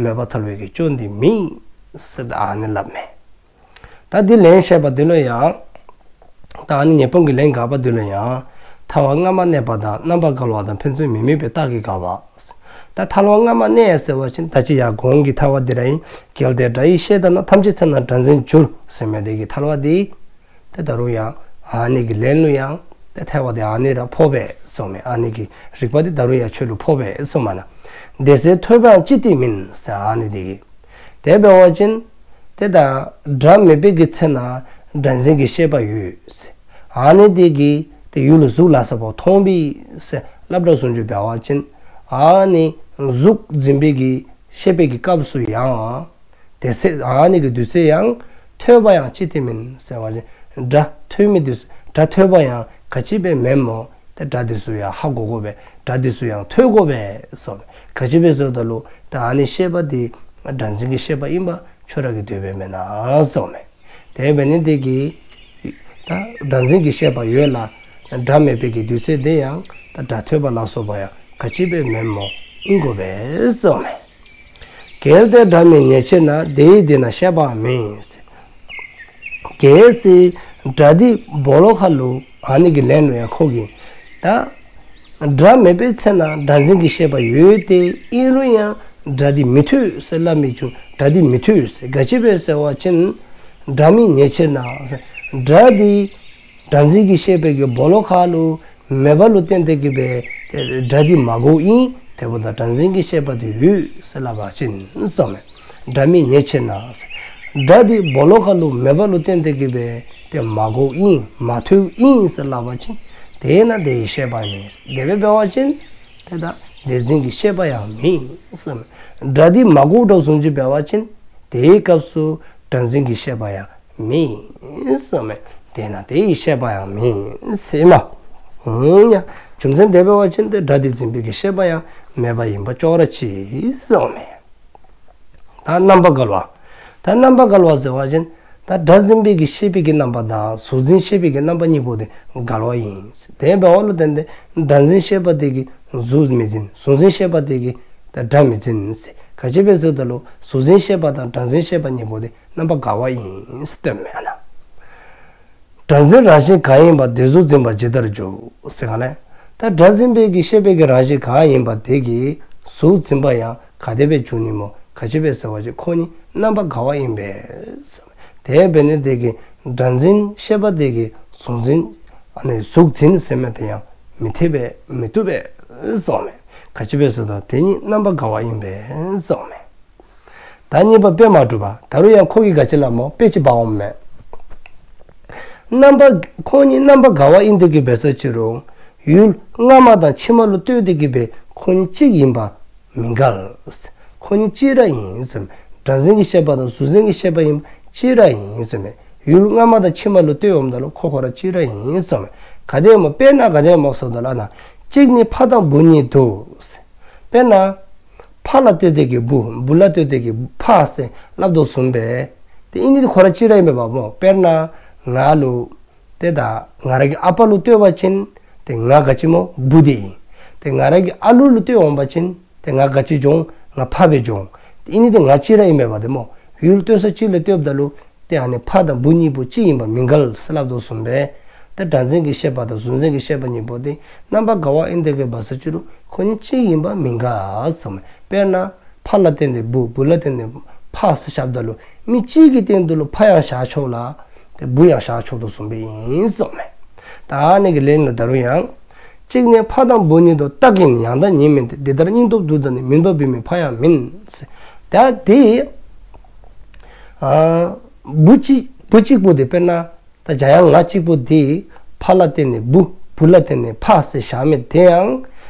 མེདཔ་ཐལ་བའི་གི་སྐྱོན་དེ་མེད་ཟེར་ད་ཨ་ནི་སླབ་མས། ད་འདི་ལན་བཤད་པ་འདི་ལུ་ཡང་ ད་ཨ་ནི་ཉེས་སྤོང་གི་ལན་དགག་པ་འདི་ལུ་ཡང་ཐལ་བ་སྔ་མ་གནས་པ་དང་རྣམ་པ་འགལ་བ་དང་ཕན་ཚུན་མི་དམིགས་པའི་རྟགས་ཀྱིས་དགག་པ། ད་ཐལ་བ་སྔ་མ་གནས་ཟེར་བ་ཅིན་ད་ཅི་ཡར་གོང་གི་ཐལ་བ་འདི་ར་ཨིན། གལ་ཏེ་སྒྲ་ཡི་ཤེས་བརྟགས་ན། ཐམས་ཅད་ཚེ་ན་སྒྲ་འཛིན་འགྱུར་ཟེར་མི་དེ་གི་ཐལ་བ་འདི་ཏེ་ད་རུང་ཡང་ཨ་ནི་གི་ལན་ལུ་ཡང་ཏེ་ཐལ་བ་འདི་ཨ་ནི་ར་ཕོག་པས་གསུངས་མས། ཨ་ནི་གི་རིགས་པ་འདི་ད་རུང་ཡང་ཁྱོད་ལུ་ཕོག་པས་གསུངས་མས་ན། དེ་ཚེ་ཐོས་པའང་ཅི་སྟེ་མིན་ཟེར་ཨ་ནི་དེ་གི། དེ་འབད་བ་ཅིན་ཏེ་ད་སྒྲ་མེད་པའི་གི་ཚེ་ན་སྒྲ་འཛིན་གྱི་ཤེས་པ་ཡོད་ཟེར། ཨ་ནི་དེ་གི་ཏེ་ཡུལ་གཟུགས་ལ་སོགས་པ་མཐོང་བས་ཟེར་སླབ་དོ་བཟུམ་ཅིག་འབད་བ་ཅིན་ཨ་ནི་གཟུགས་འཛིན་པའི་གི་ཤེས་པའི་གི་སྐབས་སུ་ཡང་དེ་ཚེ་ཨ་ནི་གི་དུས་ཚེ་ཡང་ཐོས་པ་ཡང་ཅི་སྟེ་མིན་ཟེར་བ་ཅིན་སྒྲ་ཐོས་མི་དུས་སྒྲ་ཐོས་པ་ཡང་ག་ཅི་སྦེ་མེན་མོ། ཏེ་སྒྲ་དེ་ཚུ་ཡང་ཧ་གོ་དགོ་པས། སྒྲ་དེ་ཚུ་ཡང་ཐོས་དགོ་པས་གསུངས་མས། ག་ཅི་སྦེ་ཟེར་བ་ད་ལུ་ད་ཨ་ནི་ཤེས་པ་དེ་སྒྲ་འཛིན་གྱི་ཤེས་པ་ཨིན་པ་ཁྱོད་ར་གིས་འདོད་པས་མེན་ན་གསུངས་མས། དེ་འབད་ནི་དེ་གིས་ད་སྒྲ་འཛིན་གྱི་ཤེས་པ་ཡོད་ལ་སྒྲ་མེད་པའི་གི་དུས་ཚེ་དེ་ཡང་ད་སྒྲ་ཐོས་པ་ལ་སོགས་པ་ཡང་ག་ཅི་སྦེ་མེན་མོ་ཨིན་དགོ་པས་གསུངས་མས། གལ་ཏེ་སྒྲ་མི་ཉེར་ཕྱིར་ན། དེའི་དེ་ན་ཤེས་པའང་མེད། གལ་སྲིད་སྒྲ་འདི་སྦོ་ལོགས་ཁ་ལུ་ཨ་ནི་གི་ལན་ལུ་ཡང་ཁོ་གིས་ད་སྒྲ་མེད་པའི་ཚེ་ན་སྒྲ་འཛིན་གྱི་ཤེས་པ་ཡོད་དེ་ཨིན་རུང་ཡང་སྒྲ་འདི་མི་ཐོས་ཟེར་སླབ་མི་བྱུང་། སྒྲ་འདི་མི་ཐོས་ཟེར། ག་ཅི་སྦེ་ཟེར་བ་ཅིན་སྒྲ་མི་ཉེར་ཕྱིར་ན། སྒྲ་འདི་སྒྲ་འཛིན་གྱི་ཤེས་པའི་གི་སྦོ་ལོགས་ཁ་ལུ་མེདཔ་ལུ་བརྟེན་ཏེ་གི་སྦེ་སྒྲ་འདི་མ་གོཝ་ཨིན། དེ་འབདཝ་ད་སྒྲ་འཛིན་གྱི་ཤེས་པ་འདི་ཡོད་ཟེར་སླབ་པ་ཅིན་གསུངས་མས། སྒྲ་མི་ཉེར་ཕྱིར་ན། སྒྲ་འདི་སྦོ་ལོགས་ཁ་ལུ་མེདཔ་ལུ་བརྟེན་ཏེ་གི་སྦེ་ཏེ་མ་གོཝ་ཨིན་མ་ཐོསཔ་ཨིན་ཟེར་སླབ་པ་ཅིན་དེ་ན་དེའི་ཤེས་པ་མེད། དེ་སྦེ་འབད་བ་ཅིན་ཏེ་ད་དེ་འཛིན་གྱི་ཤེས་པ་ཡང་མེད་གསུངས་མས། སྒྲ་འདི་མ་གོཝ་དོ་བཟུམ་ཅིག་འབད་བ་ཅིན་དེའི་སྐབས་སུ་སྒྲ་འཛིན་གྱི་ཤེས་པ་ཡང་མེད་གསུངས་མས། དེ་ན་དེའི་ཤེས་པ་ཡང་མེད་ཟེར་མས། ཨུམ་ཡ། རྒྱུ་མཚན་དེ་འབད་བ་ཅིན་ཏེ་སྒྲ་དེ་འཛིན་པའི་གི་ཤེས་པ་ཡང་མེདཔ་ཨིནམ་ཅོག་ར་གཅིག་གསུངས་མས། ད་རྣམ་པ་འགལ་བ། ད་རྣམ་པ་འགལ་བ་ཟེར་བ་ཅིན་ད་སྒྲ་འཛིན་པའི་གི་ཤེས་པའི་གི་རྣམ་པ་དང་གཟུགས་འཛིན་ཤེས་པའི་གི་རྣམ་པ་གཉིས་པོ་དེ་འགལ་བ་ཨིན། དེ་འབདཝ་ལུ་བརྟེན་ཏེ་སྒྲ་འཛིན་ཤེས་པ་དེ་གིས་གཟུགས་མི་འཛིན། གཟུགས་འཛིན་ཤེས་པ་དེ་གིས་ད་སྒྲ་མི་འཛིན་ཟེར། ག་ཅི་སྦེ་ཟེར་བ་ད་ལུ་གཟུགས་འཛིན་ཤེས་པ་དང་སྒྲ་འཛིན་ཤེས་པ་གཉིས་པོ་དེ་རྣམ་པ་འགལ་བ་ཨིན་ཟེར་སྟོནམ་མས་ཨ་ན། སྒྲ་འཛིན་རང་བཞིན་གང་ཡིན་པ། དེ་གཟུགས་འཛིན་པ་ཇི་ལྟར་འགྱུར། ཟེར་ག་ལས། ད་སྒྲ་འཛིན་པའི་གི་ཤེས་པའི་གི་རང་བཞིན་གང་ཡིན་པ་དེ་གིས་གཟུགས་འཛིན་པ་ཡང་ག་དེ་སྦེ་འགྱུར་ནི་མོ། ག་ཅི་སྦེ་ཟེར་བ་ཅིན་ཁོ་གཉིས་རྣམ་པ་འགལ་བ་ཨིན་པས། དེ་འབད་ནི་དེ་གིས་སྒྲ་འཛིན་ཤེས་པ་དེ་གིས་གཟུགས་འཛིན་ཨ་ནི་གཟུགས་འཛིན་ཟེར་མི་དེ་ཡང་མི་འཐད་པས་མི་བཏུབ་པས་གསུངས་མས། ག་ཅི་སྦེ་ཟེར་བ་ད་དེ་གཉིས་རྣམ་པ་འགལ་བ་ཨིན་པས་གསུངས་མས། ད་གཉིས་པ་དཔེ་མ་གྲུབ་པ། ད་རུང་ཡང་ཁོ་གིས་ག་ཅི་སླབ་མོ། དཔེ་ཅིག་འབག་འོངམ་མས། རྣམ་པ་ཁོ་གཉིས་རྣམ་པ་འགལ་བ་ཨིན་ཏེ་གི་འབད་ས་ཅི་རུང་ཡུལ་སྔ་མ་དང་ཕྱི་མ་ལུ་ལྟོས་ཏེ་གི་སྦེ་ཁོ་གཉིས་གཅིག་ཨིནམ་མི་འགལ། ཁོ་གཉིས་གཅིག་ར་ཨིན་ཟེར། སྒྲ་འཛིན་གྱི་ཤེས་པ་དང་གཟུགས་འཛིན་གྱི་ཤེས་པ་ཨིནམ་གཅིག་ར་ཨིན་ཟེར་མས། ཡུལ་སྔ་མ་དང་ཕྱི་མ་ལུ་ལྟོས་འོངམ་ད་ལུ་ཁོ་ཁོ་ར་གཅིག་ར་ཨིན་ཟེར་མས། ག་དེ་མོ། དཔེར་ན་ག་དེ་མོ་ཟེར་བ་ད་ལུ་ཨ་ན། གཅིག་ནི་ཕ་དང་བུ་ཉིད་དུ། དཔེར་ན་ཕ་ལ་ལྟོས་ཏེ་གི་བུ། བུ་ལ་ལྟོས་ཏེ་གི་ཕ་ཟེར་སླབ་དོ་བཟུམ་སྦེ། ཏེ་ཨིན་ནི་དེ་ཁོ་ར་གཅིག་ར་ཨིན་པས་པ་མོ། དཔེར་ན་ང་ལུ་ཏེ་ད་ང་ར་གི་ཨ་པ་ལུ་ལྟོས་པ་ཅིན་ཏེ་ང་ག་ཅི་མོ། བུ་དེ་ཨིན། ཏེ་ང་ར་གི་ཨ་ལུ་ལུ་ལྟོས་འོང་པ་ཅིན་ཏེ་ང་ག་ཅི་འགྱོ་འོང་། ང་ཕ་སྦེ་འགྱོ་འོང་། ཏེ་ཨིན་ནི་དེ་ང་གཅིག་ར་ཨིན་པས་པ་དེ་མོ། ཡུལ་ལྟོས་ས་གཅིག་ལུ་ལྟོསཔ་ད་ལུ་ཏེ་ཨ་ནི་ཕ་དང་བུ་གཉིས་པོ་གཅིག་ཨིནམ་མི་འགལ་ཟེར་སླབ་དོ་བཟུམ་སྦེ། ཏེ་སྒྲ་འཛིན་གྱི་ཤེས་པ་དང་གཟུགས་འཛིན་གྱི་ཤེས་པ་གཉིས་པོ་དེ་རྣམ་པ་འགལ་བ་ཨིན་ཏེ་གི་འབད་ས་ཅི་རུང་ཁོ་གཉིས་གཅིག་ཨིནམ་མི་འགལ་ཟེར་མས། དཔེར་ན་ཕ་ལ་བརྟེན་ཏེ་བུ། བུ་ལ་བརྟེན་ཏེ་ཕ་ཟེར་བཞགཔ་ད་ལུ་མི་གཅིག་གི་སྟེང་དུ་ལུ་ཕ་ཡང་བཞག་ཆོག་ལ་ཏེ་བུ་ཡང་བཞག་ཆོག་དོ་བཟུམ་སྦེ་ཨིན་ཟེར་མས། ད་ཨ་ནི་གི་ལན་ལུ་ད་རུང་ཡང་། གཅིག་ནི་ཕ་དང་བུ་ཉིད་དུ། རྟག་ཡིན་ཡང་དག་ཉིད་མིན་ཏེ། འདི་ལྟར་སྙིང་སྟོབས་རྡུལ་དང་ནི། མིན་པ་བུད་མེད་ཕ་ཡང་མིན། ཟེར། ད་དེ་ཨ་བུ་གཅིག་བུ་གཅིག་པོ་དེ་དཔེར་ན་ད་འཇམ་དབྱངས་ང་གཅིག་པོ་དེ་ཕ་ལ་བརྟེན་ནས་བུ། བུ་ལ་བརྟེན་ནས་ཕ་ཟེར་བཞག་མི་དེ་ཡང་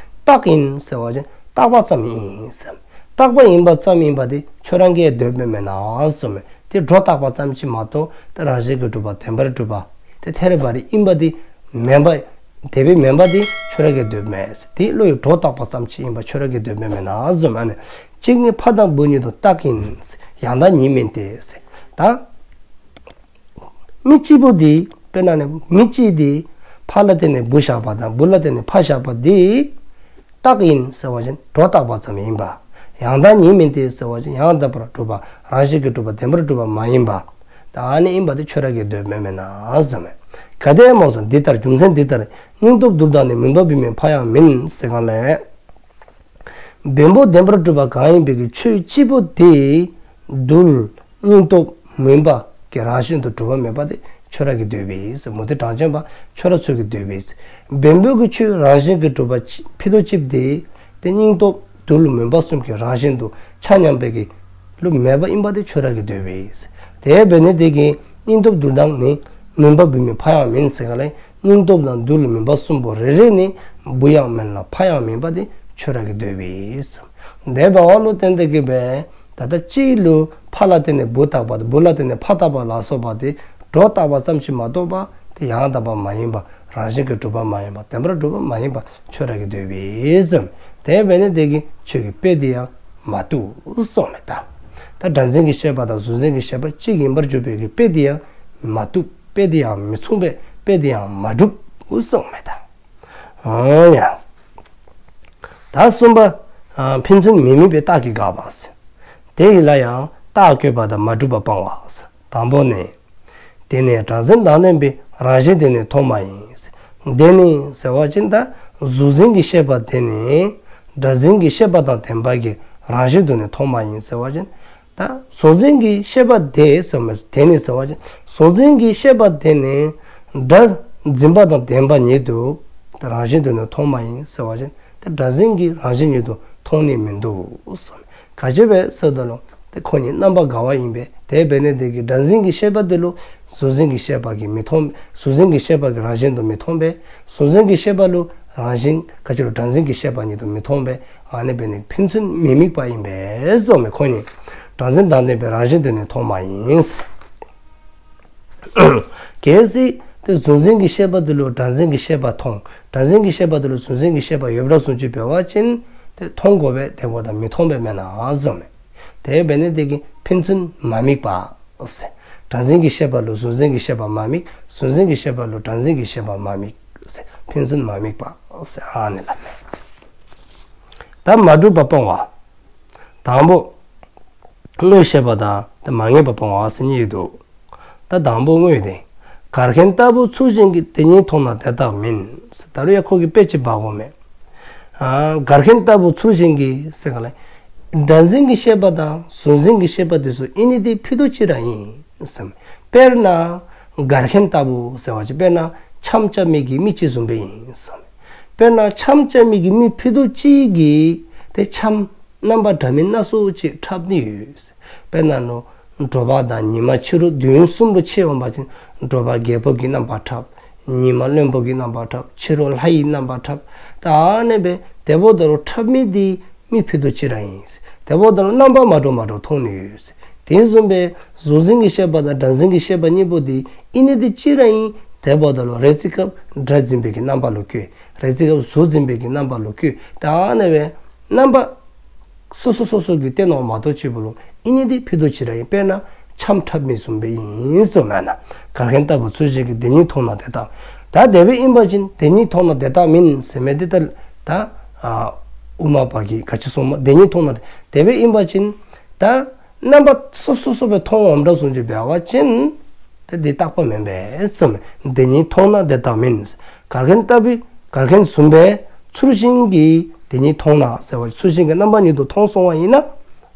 རྟག་ཡིན་ཟེར་བ་ཅིན་རྟག་པ་ཙམ་ཡིན་ཟེར། རྟག་པ་ཡིན་པ་ཙམ་ཡིན་པ་དེ་ཁྱོད་རང་གིས་འདོདཔ་མེན་ན་ཟེར་མས། དེ་སྒྲོ་བཏགས་པ་ཙམ་ཅིག་མ་གཏོགས་ཏེ་རང་བཞིན་གྱིས་གྲུབ་པ་བདེན་པར་གྲུབ་པ་ཏེ་ཐད་རི་བ་རི་ཨིན་པ་དེ་མེན་པ། དེ་སྦེ་མེན་པ་དེ་ཁྱོད་རང་གིས་འདོདཔ་མེན་ཟེར། དེ་བློ་ཡི་སྒྲོ་བཏགས་པ་ཙམ་ཅིག་ཨིན་པ་ཁྱོད་རང་གིས་འདོདཔ་མེན་ན་ཟེར་མས། ཨ་ནི་གཅིག་ནི་ཕ་དང་བུ་ཉིད་དུ། རྟག་ཡིན་ཡང་དག་ཉིད་མིན་ཏེ་ཟེར། ད་མི་གཅིག་པོ་དེ་དཔེར་ན་ནི་མི་གཅིག་དེ་ཕ་ལ་བརྟེན་ནས་བུ་བཞག་པ་དང་བུ་ལ་བརྟེན་ནས་ཕ་བཞག་པ་དེ་རྟག་ཡིན་ཟེར་བ་ཅིན་སྒྲོ་བཏགས་པ་ཙམ་ཡིན་པ། ཡང་དག་ཉིད་མིན་ཏེ་ཟེར་བ་ཅིན་ཡང་དག་པར་གྲུབ་པ་རང་བཞིན་གྱིས་གྲུབ་པ་བདེན་པར་གྲུབ་པ་མ་ཡིན་པ། ད་ཨ་ནི་ཨིན་པ་དེ་ཁྱོད་རང་གིས་འདོདཔ་མེན་ན་ཟེར་མས། ག་དེ་སྨོ་ཟེར་འདི་ལྟར་རྒྱུ་མཚན་འདི་ལྟར་སྙིང་སྟོབས་རྡུལ་དང་ནི། མུན་པ་བུད་མེད་ཕ་ཡང་མིན་ཟེར་གང་ལས། བེམ་པོ་བདེན་པར་གྲུབ་པ་གང་ཡིན་པའི་གི་ཆོས་གཅིག་པོ་དེ་རྡུལ་སྙིང་སྟོབས་མུན་པ་གི་རང་བཞིན་དུ་གྲུབ་པ་མེད་པ་དེ་ཁྱོད་ར་གིས་འདོད་པས་ཟེར། མུ་སྟེགས་གྲངས་ཅན་པ་ཁྱོད་ར་ཚུ་གིས་འདོད་པས་ཟེར། བེམ་པོ་གི་ཆོས་རང་བཞིན་གྱིས་གྲུབ་པ་ཕྱི་ཕྱི་དོ་གཅིག་དེ་དེ་སྙིང་སྟོབས་རྡུལ་མུན་པ་གསུམ་གྱི་རང་བཞིན་དུ་ཆ་མཉམ་པའི་གི་ལུ་མེད་པ་ཨིན་པ་དེ་ཁྱོད་ར་གིས་འདོད་པས་ཟེར། དེ་འབད་ནི་དེ་གིས་སྙིང་སྟོབས་རྡུལ་དང་ནི་མུན་པ་བུད་མེད་ཕ་ཡང་མིན་ཟེར་གང་ལས། སྙིང་སྟོབས་དང་རྡུལ་མུན་པ་གསུམ་པོ་རེ་རེ་ནི་བུ་ཡང་མིན་ལ་ཕ་ཡང་མིན་པ་དེ་ཁྱོད་ར་གིས་འདོད་པས་ཟེར། དེ་འབདཝ་ལུ་བརྟེན་ཏེ་གི་སྦེ་ད་ལྟ་གཅིག་ལུ་ཕ་ལ་བརྟེན་ནས་བུ་བཏགས་པ་དང་བུ་ལ་བརྟེན་ནས་ཕ་བཏགས་པ་ལ་སོགས་པ་དེ་སྒྲོ་བཏགས་པ་ཙམ་ཞིག་མ་གཏོགས་པ་དེ་ཡང་དག་པ་མ་ཡིན་པ། རང་བཞིན་གྱིས་གྲུབ་པ་མ་ཡིན་པ། བདེན་པར་གྲུབ་པ་མ་ཡིན་པ་ཁྱོད་ར་གིས་འདོད་པས་ཟེར། དེ་འབད་ནི་དེ་གིས་ཁྱོད་ཀྱི་དཔེ་དེ་ཡང་མ་བཏུབ་གསུངམ་མས། ད་ད་སྒྲ་འཛིན་གྱི་ཤེས་པ་དང་གཟུགས་འཛིན་གྱི་ཤེས་པ་གཅིག་ཡིན་པར་གྱུར་པའི་གི་དཔེ་དེ་ཡང་མ་བཏུབ། དཔེ་དེ་ཡང་མི་མཚུངས་པས། དཔེ་དེ་ཡང་མ་གྲུབ་གསུངམ་མས། ད་ཨ་ཡ། ད་གསུམ་པ། ཨ་ཕན་ཚུན་མི་དམིགས་པའི་རྟགས་ཀྱིས་དགག་པ་ཟེར། དེ་ཡི་ལ་ཡང་རྟགས་བཀོད་པ་དང་མ་གྲུབ་པ་སྤང་བ་ཟེར། དང་པོ་ནི། དེ་ནི་སྒྲ་འཛིན་དང་ལྡན་པའི་རང་བཞིན་དེ་ནི་མཐོང་བ་ཡིན། དེ་ནི་ཟེར་བ་ཅིན་ད་གཟུགས་འཛིན་གྱི་ཤེས་པ་དེ་ནི་སྒྲ་འཛིན་གྱི་ཤེས་པ་དང་ལྡན་པ་གི་རང་བཞིན་དུ་ནི་མཐོང་བ་ཡིན་ཟེར་བ་ཅིན། ད་གཟུགས་འཛིན་གྱི་ཤེས་པ་དེ་ཟེར་མི་དེ་ནི་ཟེར་བ་ཅིན་གཟུགས་འཛིན་གྱི་ཤེས་པ་དེ་ནི་སྒྲ་འཛིན་པ་དང་ལྡན་པ་ཉིད་དུ་རང་བཞིན་དུ་ནི་མཐོང་བ་ཡིན་ཟེར་བ་ཅིན། ད་སྒྲ་འཛིན་གྱི་རང་བཞིན་ཉིད་དུ་མཐོང་ནི་མིན་འདུག་གསུངས། ག་ཅི་སྦེ་ཟེར་བ་ཅིན་ད་ཁོ་གཉིས་རྣམ་པ་འགལ་བ་ཨིན་པས། དེ་འབད་ནི་དེ་གིས་སྒྲ་འཛིན་གྱི་ཤེས་པ་དེ་ལུ་གཟུགས་འཛིན་གྱི་ཤེས་པ་གིས་མི་མཐོང་། གཟུགས་འཛིན་གྱི་ཤེས་པ་གི་རང་བཞིན་དུ་མི་མཐོང་པས། གཟུགས་འཛིན་གྱི་ཤེས་པ་ལུ་རང་བཞིན་ག་ཅི་ལུ་སྒྲ་འཛིན་གྱི་ཤེས་པ་ཉིད་དུ་མི་མཐོང་པས། ཨ་ནི་འབད་ནི་ཕན་ཚུན་མི་དམིགས་པ་ཨིན་པས་གསུངས་མས། ཁོ་གཉིས་སྒྲ་འཛིན་དང་ལྡན་པའི་རང་བཞིན་དུ་ནི་མཐོང་བ་ཡིན། གལ་སྲིད་དེ་གཟུགས་འཛིན་གྱི་ཤེས་པ་དེ་ལུ་སྒྲ་འཛིན་གྱི་ཤེས་པ་མཐོང་། སྒྲ་འཛིན་གྱི་ཤེས་པ་དེ་ལུ་གཟུགས་འཛིན་གྱི་ཤེས་པ་ཡོདཔ་བཟུམ་ཅིག་འབད་བ་ཅིན་དེ་མཐོང་དགོ་པས། དེ་འབདཝ་ད་མི་མཐོང་པས་མེན་ན་གསུངས་མས། དེ་འབད་ནི་དེ་གིས་ཕན་ཚུན་མ་དམིགས་པ་ཟེར། སྒྲ་འཛིན་གྱི་ཤེས་པ་ལུ་གཟུགས་འཛིན་གྱི་ཤེས་པ་མ་དམིགས། གཟུགས་འཛིན་གྱི་ཤེས་པ་ལུ་སྒྲ་འཛིན་གྱི་ཤེས་པ་མ་དམིགས་ཟེར། ཕན་ཚུན་མ་དམིགས་པ་ཟེར་ཨ་ནི་ལ་མེན། ད་མ་གྲུབ་པ་སྤང་བ། དང་པོ་དངོས་བཤད་པ་དང་དེ་མ་ངེས་པ་སྤང་བ་ཟེར་གཉིས་འདུག། ད་དང་པོ་དངོས་དེ། གར་མཁན་ལྟ་བུ་ཚུལ་གཞན་གྱིས། དེ་ཉིད་མཐོང་ན་དེ་རྟག་མིན། ད་རུང་ཡང་ཁོ་གིས་དཔེ་ཅིག་འབག་དགོ་མས། ཨ་གར་མཁན་ལྟ་བུ་ཚུལ་གཞན་གྱིས་ཟེར་ག་ལས། སྒྲ་འཛིན་གྱི་ཤེས་པ་དང་གཟུགས་འཛིན་གྱི་ཤེས་པ་དེ་ཚུ་ཨིན་ནི་དེ་ཕྱེད་དོ་གཅིག་ར་ཨིན་གསུངས་མས། དཔེར་ན་གར་མཁན་ལྟ་བུ་ཟེར་བ་ཅིན་དཔེར་ན་འཆམ་རྐྱབ་མི་གི་མི་ཅིག་བཟུམ་སྦེ་ཨིན་གསུངས་མས། དཔེར་ན་འཆམ་རྐྱབ་མི་གི་མི་ཕྱེད་དོ་གཅིག་གིས་དེ་འཆམ་རྣམ་པ་འདྲ་མིན་སྣ་ཚོགས་ཅིག་འཁྲབ་ནི་ཡོད། དཔེར་ན་ནོ། དྲོ་པ་དང་ཉིན་མ་ཕྱི་རུ་བདུན་གསུམ་ལུ་ཕྱད་འོང་བ་ཅིན་དྲོ་པ་རྒྱལ་པོ་གི་རྣམ་པ་འཁྲབ། ཉིན་མ་བློན་པོ་གི་རྣམ་པ་འཁྲབ། ཕྱི་རུ་ལྷ་ཡི་རྣམ་པ་འཁྲབ། ད་ཨ་ནི་སྦེ་དེ་འབདཝ་ད་ལུ་འཁྲབ་མི་དེ་མི་ཕྱེད་དོ་གཅིག་ར་ཨིན། དེ་འབདཝ་ད་ལུ་རྣམ་པ་མ་འདྲཝ་མ་འདྲཝ་མཐོང་ནི་ཡོད། དེ་བཟུམ་སྦེ་གཟུགས་འཛིན་གྱི་ཤེས་པ་དང་སྒྲ་འཛིན་གྱི་ཤེས་པ་གཉིས་པོ་དེ་ཨིན་ནི་དེ་གཅིག་ར་ཨིན། དེ་འབདཝ་ད་ལུ་རེ་ཅིག་སྐབས་སྒྲ་འཛིན་པའི་གི་རྣམ་པ་ལུ་བཀོད། རེ་ཅིག་སྐབས་གཟུགས་འཛིན་པའི་གི་རྣམ་པ་ལུ་བཀོད། ད་ཨ་ནི་སྦེ་རྣམ་པ་སོ་སོ་སོ་སོ་གིས་བསྟན་ནོ་མ་གཏོགས་ཕྱེད་པོ་ལུ་ཨིན་ནི་དེ་ཕྱེད་དོ་གཅིག་ར་ཨིན། དཔེར་ན་འཆམ་འཁྲབ་མི་བཟུམ་སྦེ་ཨིན་གསུངས་མས་ན། གར་མཁན་ལྟ་བུ་ཚུལ་གཞན་གྱིས། དེ་ཉིད་མཐོང་ན་དེ་རྟག། ད་དེ་སྦེ་ཨིན་པ་ཅིན་དེ་ཉིད་མཐོང་ན་དེ་རྟག་མིན་ཟེར་མི་དེ་ད་ད་ཨ་དབུ་མ་པ་གིས་ག་ཅི་གསུངམ་སྨོ། དེ་ཉིད་མཐོང་ན་དེ་སྦེ་ཨིན་པ་ཅིན་ད་རྣམ་པ་སོ་སོ་སོ་སྦེ་མཐོང་འོངམ་འདྲཝ་བཟུམ་ཅིག་འབད་བ་ཅིན་དེ་དེ་རྟག་པ་མེན་པས་གསུངས་མས། དེ་ཉིད་མཐོང་ན་དེ་རྟག་མིན། གར་མཁན་ལྟ་བུའི་གར་མཁན་བཟུམ་སྦེ་ཚུལ་གཞན་གྱིས་དེ་ཉིད་མཐོང་ན་ཟེར་བ་ཚུལ་གཞན་གྱི་རྣམ་པ་ཉིད་དུ་མཐོང་སོང་བ་ཨིན་ན་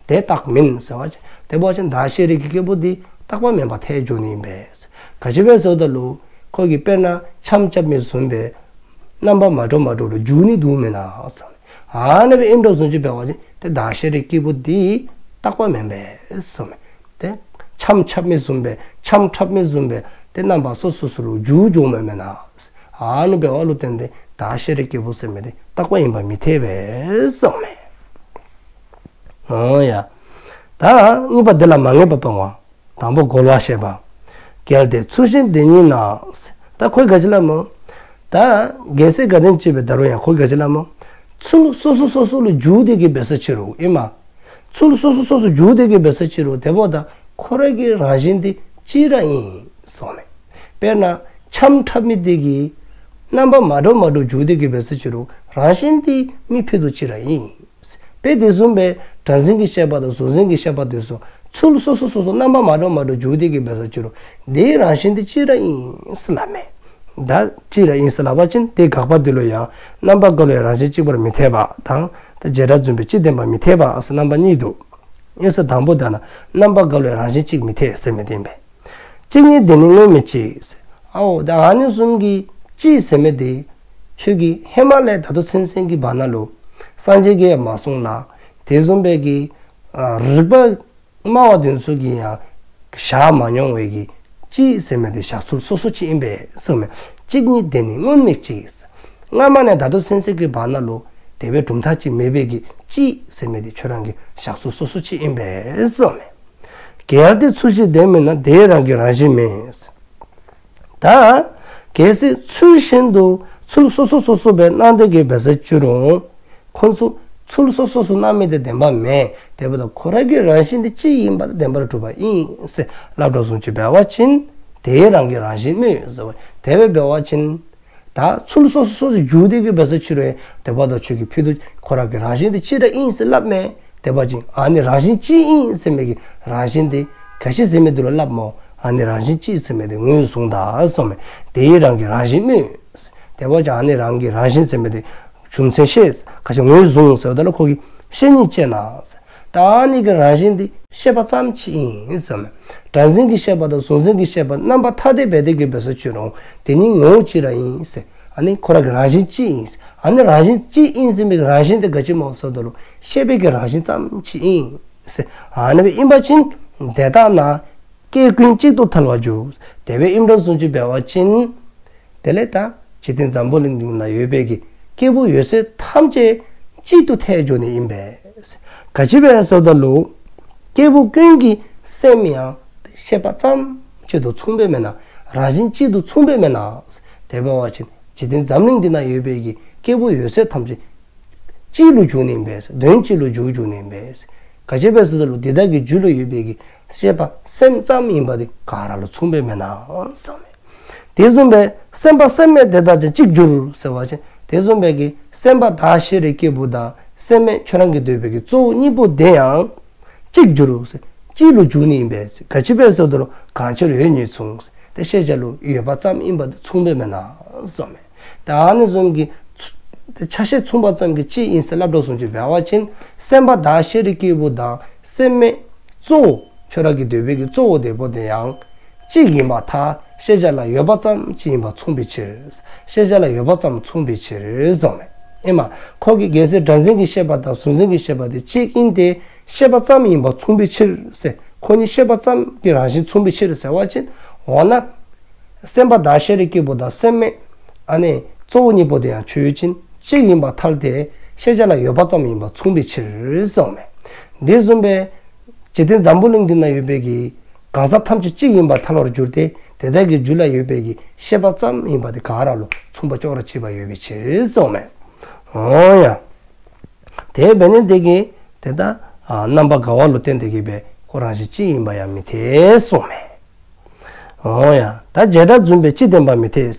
དེ་རྟག་མིན་ཟེར་བ་ཅིན་དེ་འབད་བ་ཅིན་བདག་ཤེས་རིག་གི་སྐྱེས་བུ་དེ་རྟག་པ་མེན་པར་ཐལ་འགྱོ་ནི་ཨིན་པས། ག་ཅི་སྦེ་ཟེར་བ་ཅིན་ཁོ་གིས་དཔེར་ན་འཆམ་རྐྱབ་མི་བཟུམ་སྦེ་རྣམ་པ་མ་འདྲཝ་མ་འདྲཝ་ལུ་འགྱུར་ནི་འདུག་མེན་ན་གསུངས་མས། ཨ་ནི་སྦེ་ཨིནམ་འདྲཝ་བཟུམ་ཅིག་འབད་བ་ཅིན་དེ་བདག་ཤེས་རིག་གི་སྐྱེས་བུ་དེ་རྟག་པ་མེན་པས་གསུངས་མས། དེ་འཆམ་རྐྱབ་མི་བཟུམ་སྦེ་འཆམ་འཁྲབ་མི་བཟུམ་སྦེ་དེ་རྣམ་པ་སོ་སོ་སོ་ལུ་འགྱུར་འགྱོཝ་མེན་ན། ཨ་ནི་འབདཝ་ལུ་བརྟེན་ཏེ་བདག་ཤེས་རིག་གི་སྐྱེས་བུ་ཟེར་མི་དེ་རྟག་པ་ཨིན་པ་མི་འཐད་པས་གསུངས་མས། ཨོ་ཡ། ད་གཉིས་པ་དེ་ལ་མ་ངེས་པ་སྤང་བ། དང་པོ་རྒོལ་བ་བཤད་པ། གལ་ཏེ་ཚུལ་གཞན་དེ་ཉིད་ན། ད་ཁོ་གིས་ག་ཅི་སླབ་སྨོ། ད་གལ་སྲིད་ག་དེམ་ཅིག་སྦེ་ད་རུང་ཡང་ཁོ་གིས་ག་ཅི་སླབ་སྨོ། ཚུལ་སོ་སོ་སོ་སོ་ལུ་འགྱུར་ཏེ་གི་འབད་ས་ཅི་རུང་ཨིན་མས། ཚུལ་སོ་སོ་སོ་སོ་འགྱུར་ཏེ་གི་འབད་ས་ཅི་རུང་དེ་འབདཝ་ད་ཁོ་ར་གི་རང་བཞིན་དེ་གཅིག་ར་ཨིན་གསུངས་མས། དཔེར་ན་འཆམ་འཁྲབ་མི་དེ་གི་རྣམ་པ་མ་འདྲཝ་མ་འདྲཝ་འགྱུར་ཏེ་གི་འབད་ས་ཅི་རུང་རང་བཞིན་དེ་མི་ཕྱེད་དོ་གཅིག་ར་ཨིན། དཔེ་དེ་བཟུམ་སྦེ་སྒྲ་འཛིན་གྱི་ཤེས་པ་དང་གཟུགས་འཛིན་གྱི་ཤེས་པ་དེ་ཚུ་ཚུལ་སོ་སོ་སོ་སོ་རྣམ་པ་མ་འདྲཝ་མ་འདྲཝ་འགྱུར་ཏེ་གི་འབད་ས་ཅི་རུང་དེའི་རང་བཞིན་དེ་གཅིག་ར་ཨིན་ཟེར་སླབ་མས། ད་གཅིག་ར་ཨིན་ཟེར་ལབ་པ་ཅིན་དེ་དགག་པ་འདི་ལུ་ཡང་རྣམ་པ་འགལ་བའི་རང་བཞིན་གཅིག་པར་མི་འཐད་པ་དང་། ད་བྱེ་བྲག་རྫུན་པའི་སྤྱི་བདེན་པ་མི་འཐད་པ་ཟེར་རྣམ་པ་གཉིས་འདུག། ཨིན་ཟེར་དང་པོ་དེ་ན་རྣམ་པ་འགལ་བའི་རང་བཞིན་གཅིག་མི་འཐད་ཟེར་མི་དེ་ཨིན་པས། གཅིག་ཉིད་དེ་ནི་སྔོན་མེད་གཅིག་ཟེར། ཨའོ་ད་ཨ་ནི་བཟུམ་གྱི་གཅིག་ཟེར་མི་དེ་ཁྱོད་ཀྱིས་ཧེ་མ་ལས་ད་ལྟོ་ཚུན་ཚོད་ཀྱི་བར་ན་ལུ་སངས་རྒྱས་ཀྱིས་མ་གསུངས་ལ། དེ་བཟུམ་སྦེ་གི་ཨ་རིགས་པ་སྨྲ་བ་དེ་ཚུ་གིས་ཡང་བཞག་མ་མྱོང་བའི་གི་གཅིག་ཟེར་མི་དེ་བཞག་ཚུལ་སོ་སོ་གཅིག་ཨིན་པས་གསུངས་མས། གཅིག་ཉིད་དེ་ནི་སྔོན་མེད་གཅིག། སྔ་མ་ནས་ད་ལྟོ་ཚུན་ཚོད་ཀྱི་བར་ན་ལུ་དེ་སྦེ་གྲུབ་མཐའ་གཅིག་མེད་པའི་གི་གཅིག་ཟེར་མི་དེ་ཁྱོད་རང་གི་བཞག་ཚུལ་སོ་སོ་གཅིག་ཨིན་པས་གསུངས་མས། གལ་ཏེ་ཚུལ་བཞིན་དེ་མིན་ན་དེའི་རང་གི་རང་བཞིན་མེད། ད་གལ་སྲིད་ཚུལ་བཞིན་དུ་ཚུལ་སོ་སོ་སོ་སོ་སྦེ་སྣང་དེ་གི་འབད་ས་ཅི་རུང་ཁོང་ཚུ་ཚུལ་སོ་སོ་སོ་སྣང་མི་དེ་བདེན་པ་མེན། དེ་འབདཝ་ད་ཁོ་ར་གི་རང་བཞིན་དེ་གཅིག་ཨིན་པ་དེ་བདེན་པར་གྲུབ་པ་ཨིན་ཟེར་ལབ་དོ་བཟུམ་ཅིག་འབད་བ་ཅིན་དེའི་རང་གི་རང་བཞིན་སྨོས་ཟེར་བ། དེ་སྦེ་འབད་བ་ཅིན་ད་ཚུལ་སོ་སོ་སོ་སོ་འགྱུར་དེ་གི་འབད་ས་ཅི་རུང་དེ་འབདཝ་ད་ཁྱོད་ཀྱིས་ཕུལ་དོ་ཁོ་ར་གི་རང་བཞིན་དེ་གཅིག་ར་ཨིན་ཟེར་ལབ་མས། དེ་འབད་བ་ཅིན་ཨ་ནི་རང་བཞིན་གཅིག་ཨིན་ཟེར་མི་གི་རང་བཞིན་དེ་ག་ཅི་ཟེར་མི་དེ་ལུ་ལབ་སྨོ། ཨ་ནི་རང་བཞིན་གཅིག་ཟེར་མི་དེ་ངོས་བཟུང་ད་གསུངས་མས། དེའི་རང་གི་རང་བཞིན་སྨོས། དེ་འབད་བ་ཅིན་ཨ་ནི་རང་གི་རང་བཞིན་ཟེར་མི་དེ་རྒྱུ་མཚན་ཤེས། ག་ཅི་ངོས་བཟུང་ཟེརཝ་ད་ལུ་ཁོ་གི་ཤེས་ནི་ཅིག་ན། ད་ཨ་ནི་གི་རང་བཞིན་དེ་ཤེས་པ་ཙམ་གཅིག་ཨིན་ཟེར་མས། སྒྲ་འཛིན་གྱི་ཤེས་པ་དང་གཟུགས་འཛིན་གྱི་ཤེས་པ་རྣམ་པ་ཐ་དད་འབད་དེ་གི་འབད་ས་ཅི་རུང་དེ་ནི་ངོ་བོ་གཅིག་ར་ཨིན་ཟེར། ཨ་ནི་ཁོ་ར་གི་རང་བཞིན་གཅིག་ཨིན་ཟེར། ཨ་ནི་རང་བཞིན་གཅིག་ཨིན་ཟེར་མི་གི་རང་བཞིན་དེ་ག་ཅི་སྨོ་ཟེརཝ་ད་ལུ་ཤེས་པའི་གི་རང་བཞིན་ཙམ་གཅིག་ཨིན་ཟེར། ཨ་ནི་སྦེ་ཨིན་པ་ཅིན་དེ་དག་ན་སྐྱེ་ཀུན་གཅིག་ཏུ་ཐལ་བར་འགྱུར། དེ་སྦེ་ཨིནམ་འདྲཝ་བཟུམ་ཅིག་འབད་བ་ཅིན་དེ་ལས་ད་འཇིག་རྟེན་འཛམ་བུ་གླིང་འདི་ན་ཡོད་པའི་གི་སྐྱེས་བུ་ཡོད་ཚད་ཐམས་ཅད་གཅིག་ཏུ་ཐལ་འགྱུར་ནི་ཨིན་པས། ག་ཅི་སྦེ་ཟེརཝ་ད་ལུ་སྐྱེས་བུ་ཀུན་གྱི་སེམས་ཡང་ཤེས་པ་ཙམ་གཅིག་ཏུ་མཚུངས་པས་མེན་ན། རང་བཞིན་གཅིག་ཏུ་མཚུངས་པས་མེན་ན། དེ་འབད་བ་ཅིན་འཇིག་རྟེན་འཛམ་གླིང་འདི་ན་ཡོད་པའི་གི་སྐྱེས་བུ་ཡོད་ཚད་ཐམས་ཅད་གཅིག་ལུ་འགྱུར་ནི་ཨིན་པས། དོན་གཅིག་ལུ་འགྱུར་འགྱུར་ནི་ཨིན་པས། ག་ཅི་སྦེ་ཟེརཝ་ད་ལུ་དེ་དག་གི་རྒྱུད་ལུ་ཡོད་པའི་གི་ཤེས་པ་སེམས་ཙམ་ཨིན་པ་དེ་ག་ར་ལུ་མཚུངས་པས་མེན་ན་གསུངས་མས། དེ་བཟུམ་སྦེ་སེམས་པ་སེམས་མེད་དེ་དག་ཀྱང་གཅིག་འགྱུར་ཟེར་བ་ཅིན་དེ་བཟུམ་སྦེ་གི་སེམས་པ་བདག་ཤེས་རིག་སྐྱེས་བུ་དང་སེམས་མེད་ཁྱོད་རང་གིས་འདོད་པའི་གི་གཙོ་བོ་གཉིས་པོ་དེ་ཡང་གཅིག་འགྱུར་ཟེར། གཅིག་ལུ་འགྱུར་ནི་ཨིན་པས་ཟེར། ག་ཅི་སྦེ་ཟེརཝ་ད་ལུ་གང་ཕྱིར་ཡོད་ཉིད་མཚུངས་ཟེར། ཏེ་ཤེས་བྱ་ལུ་ཡོད་པ་ཙམ་ཨིན་པ་དེ་མཚུངས་པས་མེན་ན་གསུངས་མས། ད་ཨ་ནི་བཟུམ་གྱི་ཚུ་ཏེ་ཆ་ཤས་མཚུངས་པ་ཙམ་གྱིས་གཅིག་ཨིན་ཟེར་ལབ་དོ་བཟུམ་ཅིག་འབད་བ་ཅིན་སེམས་པ་བདག་ཤེས་རིག་སྐྱེས་བུ་དང་སེམས་མེད་གཙོ་བོ་ཁྱོད་ར་གིས་འདོད་པའི་གི་གཙོ་བོ་དེ་པོ་དེ་ཡང་གཅིག་ཨིན་པར་ཐལ། ཤེས་བྱ་ལ་ཡོད་པ་ཙམ་གཅིག་ཨིན་པ་མཚུངས་པའི་ཕྱིར། ཤེས་བྱ་ལ་ཡོད་པ་ཙམ་མཚུངས་པའི་ཕྱིར་གསུངས་མས། ཨེ་མ་ཁོ་གི་གལ་སྲིད་སྒྲ་འཛིན་གྱི་ཤེས་པ་དང་གཟུགས་འཛིན་གྱི་ཤེས་པ་དེ་གཅིག་ཨིན་ཏེ་ཤེས་པ་ཙམ་ཨིན་པ་མཚུངས་པའི་ཕྱིར་ཟེར། ཁོ་གཉིས་ཤེས་པ་ཙམ་གྱི་རང་བཞིན་མཚུངས་པའི་ཕྱིར་ཟེར་བ་ཅིན་འོ་ན་སེམས་པ་བདག་ཤེས་རིག་སྐྱེས་བུ་དང་སེམས་མེད་ཨ་ནི་གཙོ་བོ་གཉིས་པོ་དེ་ཡང་ཆོས་ཅན་གཅིག་ཨིན་པར་ཐལ་ཏེ་ཤེས་བྱ་ལ་ཡོད་པ་ཙམ་ཨིན་པ་མཚུངས་པའི་ཕྱིར་གསུངས་མས། དེ་བཟུམ་སྦེ་འཇིག་རྟེན་འཛམ་བུ་གླིང་འདི་ན་ཡོད་པའི་གི་གང་ཟག་ཐམས་ཅད་གཅིག་ཨིན་པར་ཐལ་བར་འགྱུར་ཏེ་དེ་དག་གི་རྒྱུད་ལ་ཡོད་པའི་གི་ཤེས་པ་ཙམ་ཨིན་པ་དེ་ག་ར་ལུ་མཚུངས་པ་ཅོག་ར་གཅིག་པ་ཡོད་པའི་ཕྱིར་གསུངས་མས། འོ་ཡ། དེ་འབད་ནི་དེ་གིས་དེ་ད་ཨ་རྣམ་པ་འགལ་བ་ལུ་བརྟེན་ཏེ་གི་སྦེ་ཁོ་རང་བཞིན་གཅིག་ཨིན་པ་ཡང་མི་འཐད་གསུངས་མས། འོ་ཡ། ད་བྱེ་བྲག་རྫུན་པའི་སྤྱི་བདེན་པ་མི་འཐད།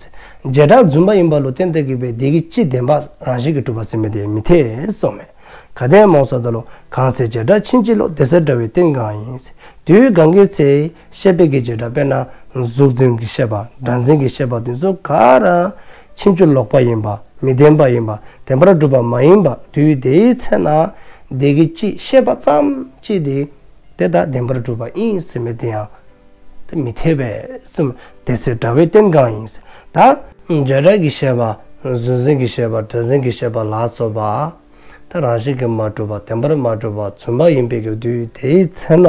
བྱེ་བྲག་རྫུན་པ་ཨིན་པ་ལུ་བརྟེན་ཏེ་གི་སྦེ་དེ་གི་སྤྱི་བདེན་པ་རང་བཞིན་གྱིས་གྲུབ་པ་ཟེར་མི་དེ་མི་འཐད་གསུངས་མས། ག་དེ་སྨོ་ཟེརཝ་ད་ལུ་གང་ཚེ་བྱེ་བྲག་ཕྱིན་ཅི་ལོག། དེ་ཚེ་འདྲ་བའི་རྟེན་གང་ཡིན། དུས་གང་གི་ཚེ་ཤེས་པའི་གི་བྱེ་བྲག་དཔེར་ན་གཟུགས་འཛིན་གྱི་ཤེས་པ་སྒྲ་འཛིན་གྱི་ཤེས་པ་དེ་ཚུ་ག་ར་ཕྱིན་ཅི་ལོག་པ་ཡིན་པ་མི་བདེན་པ་ཡིན་པ་བདེན་པར་གྲུབ་པ་མ་ཡིན་པ་དུས་དེའི་ཚེ་ན་དེ་གི་སྤྱི་ཤེས་པ་ཙམ་གཅིག་དེ་དེ་ད་བདེན་པར་གྲུབ་པ་ཨིན་ཟེར་མི་དེ་ཡང་དེ་མི་འཐད་པས་གསུངས། དེ་ཚེ་འདྲ་བའི་རྟེན་གང་ཡིན། ད་བྱེ་བྲག་གི་ཤེས་པ་གཟུགས་འཛིན་གྱི་ཤེས་པ་སྒྲ་འཛིན་གྱི་ཤེས་པ་ལ་སོགས་པ་ད་རང་བཞིན་གྱིས་མ་གྲུབ་པ་བདེན་པར་མ་གྲུབ་པ་རྫུན་པ་ཡིན་པའི་གི་དུས་དེའི་ཚེ་ན་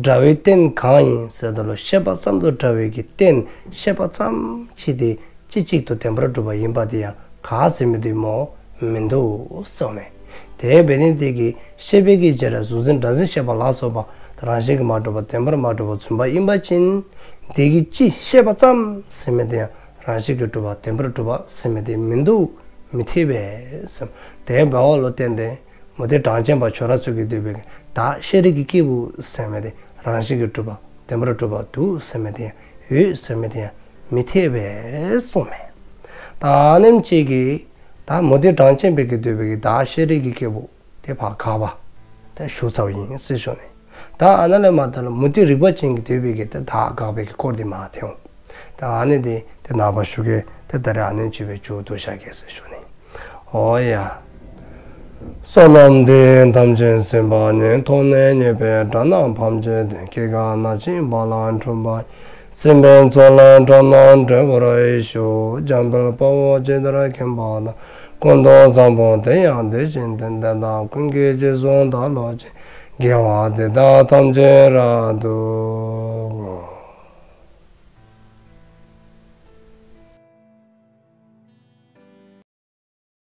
འདྲ་བའི་རྟེན་གང་ཡིན་ཟེརཝ་ད་ལུ་ཤེས་པ་ཙམ་དུ་འདྲ་བའི་གི་རྟེན་ཤེས་པ་ཙམ་གཅིག་དེ་སྤྱི་གཅིག་ཏུ་བདེན་པར་གྲུབ་པ་ཡིན་པ་དེ་ཡང་ག་ཟེར་མི་དེ་སྨོ་མིན་འདུག་གསུངས་མས། དེ་འབད་ནི་དེ་གིས་ཤེས་པའི་གི་བྱེ་བྲག་གཟུགས་འཛིན་སྒྲ་འཛིན་ཤེས་པ་ལ་སོགས་པ་ད་རང་བཞིན་གྱིས་མ་གྲུབ་པ་བདེན་པར་མ་གྲུབ་པ་རྫུན་པ་ཡིན་པ་ཅིན་དེ་གི་སྤྱི་ཤེས་པ་ཙམ་ཟེར་མི་དེ་ཡང་རང་བཞིན་གྱིས་གྲུབ་པ་བདེན་པར་གྲུབ་པ་ཟེར་མི་དེ་མིན་འདུག་མི་འཐད་པས་གསུངས། དེ་འབདཝ་ལུ་བརྟེན་ཏེ་མུ་སྟེགས་གྲངས་ཅན་པ་ཁྱོད་ར་ཚུ་གིས་འདོད་པའི་གི་བདག་ཤེས་རིག་གི་སྐྱེས་བུ་ཟེར་མི་དེ་རང་བཞིན་གྱིས་གྲུབ་པ་བདེན་པར་གྲུབ་པ་འདུག་ཟེར་མི་དེ་ཡང་ཡོད་ཟེར་མི་དེ་ཡང་མི་འཐད་པས་གསུངས་མས། ད་ཨ་ནེམ་ཅིག་གིས་ད་མུ་སྟེགས་གྲངས་ཅན་པའི་གིས་འདོད་པའི་གི་བདག་ཤེས་རིག་གི་སྐྱེས་བུ་དེ་ཕར་དགག་པ་དེ་ཞུ་ཚརཝ་ཨིན་ཟེར་ཞུ་ནི། ད་ཨ་ནཱ་ལས་མར་ད་ལུ་མུ་སྟེགས་རིགས་པ་ཅན་གྱིས་འདོད་པའི་གི་དེ་བདག་དགག་པའི་གི་སྐོར་དེ་མར་ཐོན་འོང་ ད་ཨ་ནི་འདི་ཏེ་ནངས་པ་ཞུ་གེ། ཏེ་ད་རེས་ཨ་ནི་ཅིག་སྦེ་མཇུག་བསྡུ་བཞག་གེ་ཟེར་ཞུ་ནི། ཨོ་ཡ། བསོད་ནམས་འདི་ཡིས་ཐམས་ཅད་གཟིགས་པ་ཉིད། ཐོབ་ནས་ཉེས་པའི་དགྲ་རྣམས་ཕམ་བྱས་ཏེ། སྐྱེ་རྒ་ན་འཆིའི་རྦ་རླབས་འཁྲུགས་པ་ཡི། སྲིད་པའི་མཚོ་ལས་འགྲོ་རྣམས་སྒྲོལ་བར་ཤོག། འཇམ་དཔལ་དཔའ་བོས་ཇི་ལྟར་མཁྱེན་པ་དང་། ཀུན་ཏུ་བཟང་པོ་དེ་ཡང་དེ་བཞིན་ཏེ། དེ་དག་ཀུན་གྱི་རྗེས་སུ་བདག་སློབ་ཅིང་། དགེ་བ་འདི་དག་ཐམས་ཅད་རབ་ཏུ།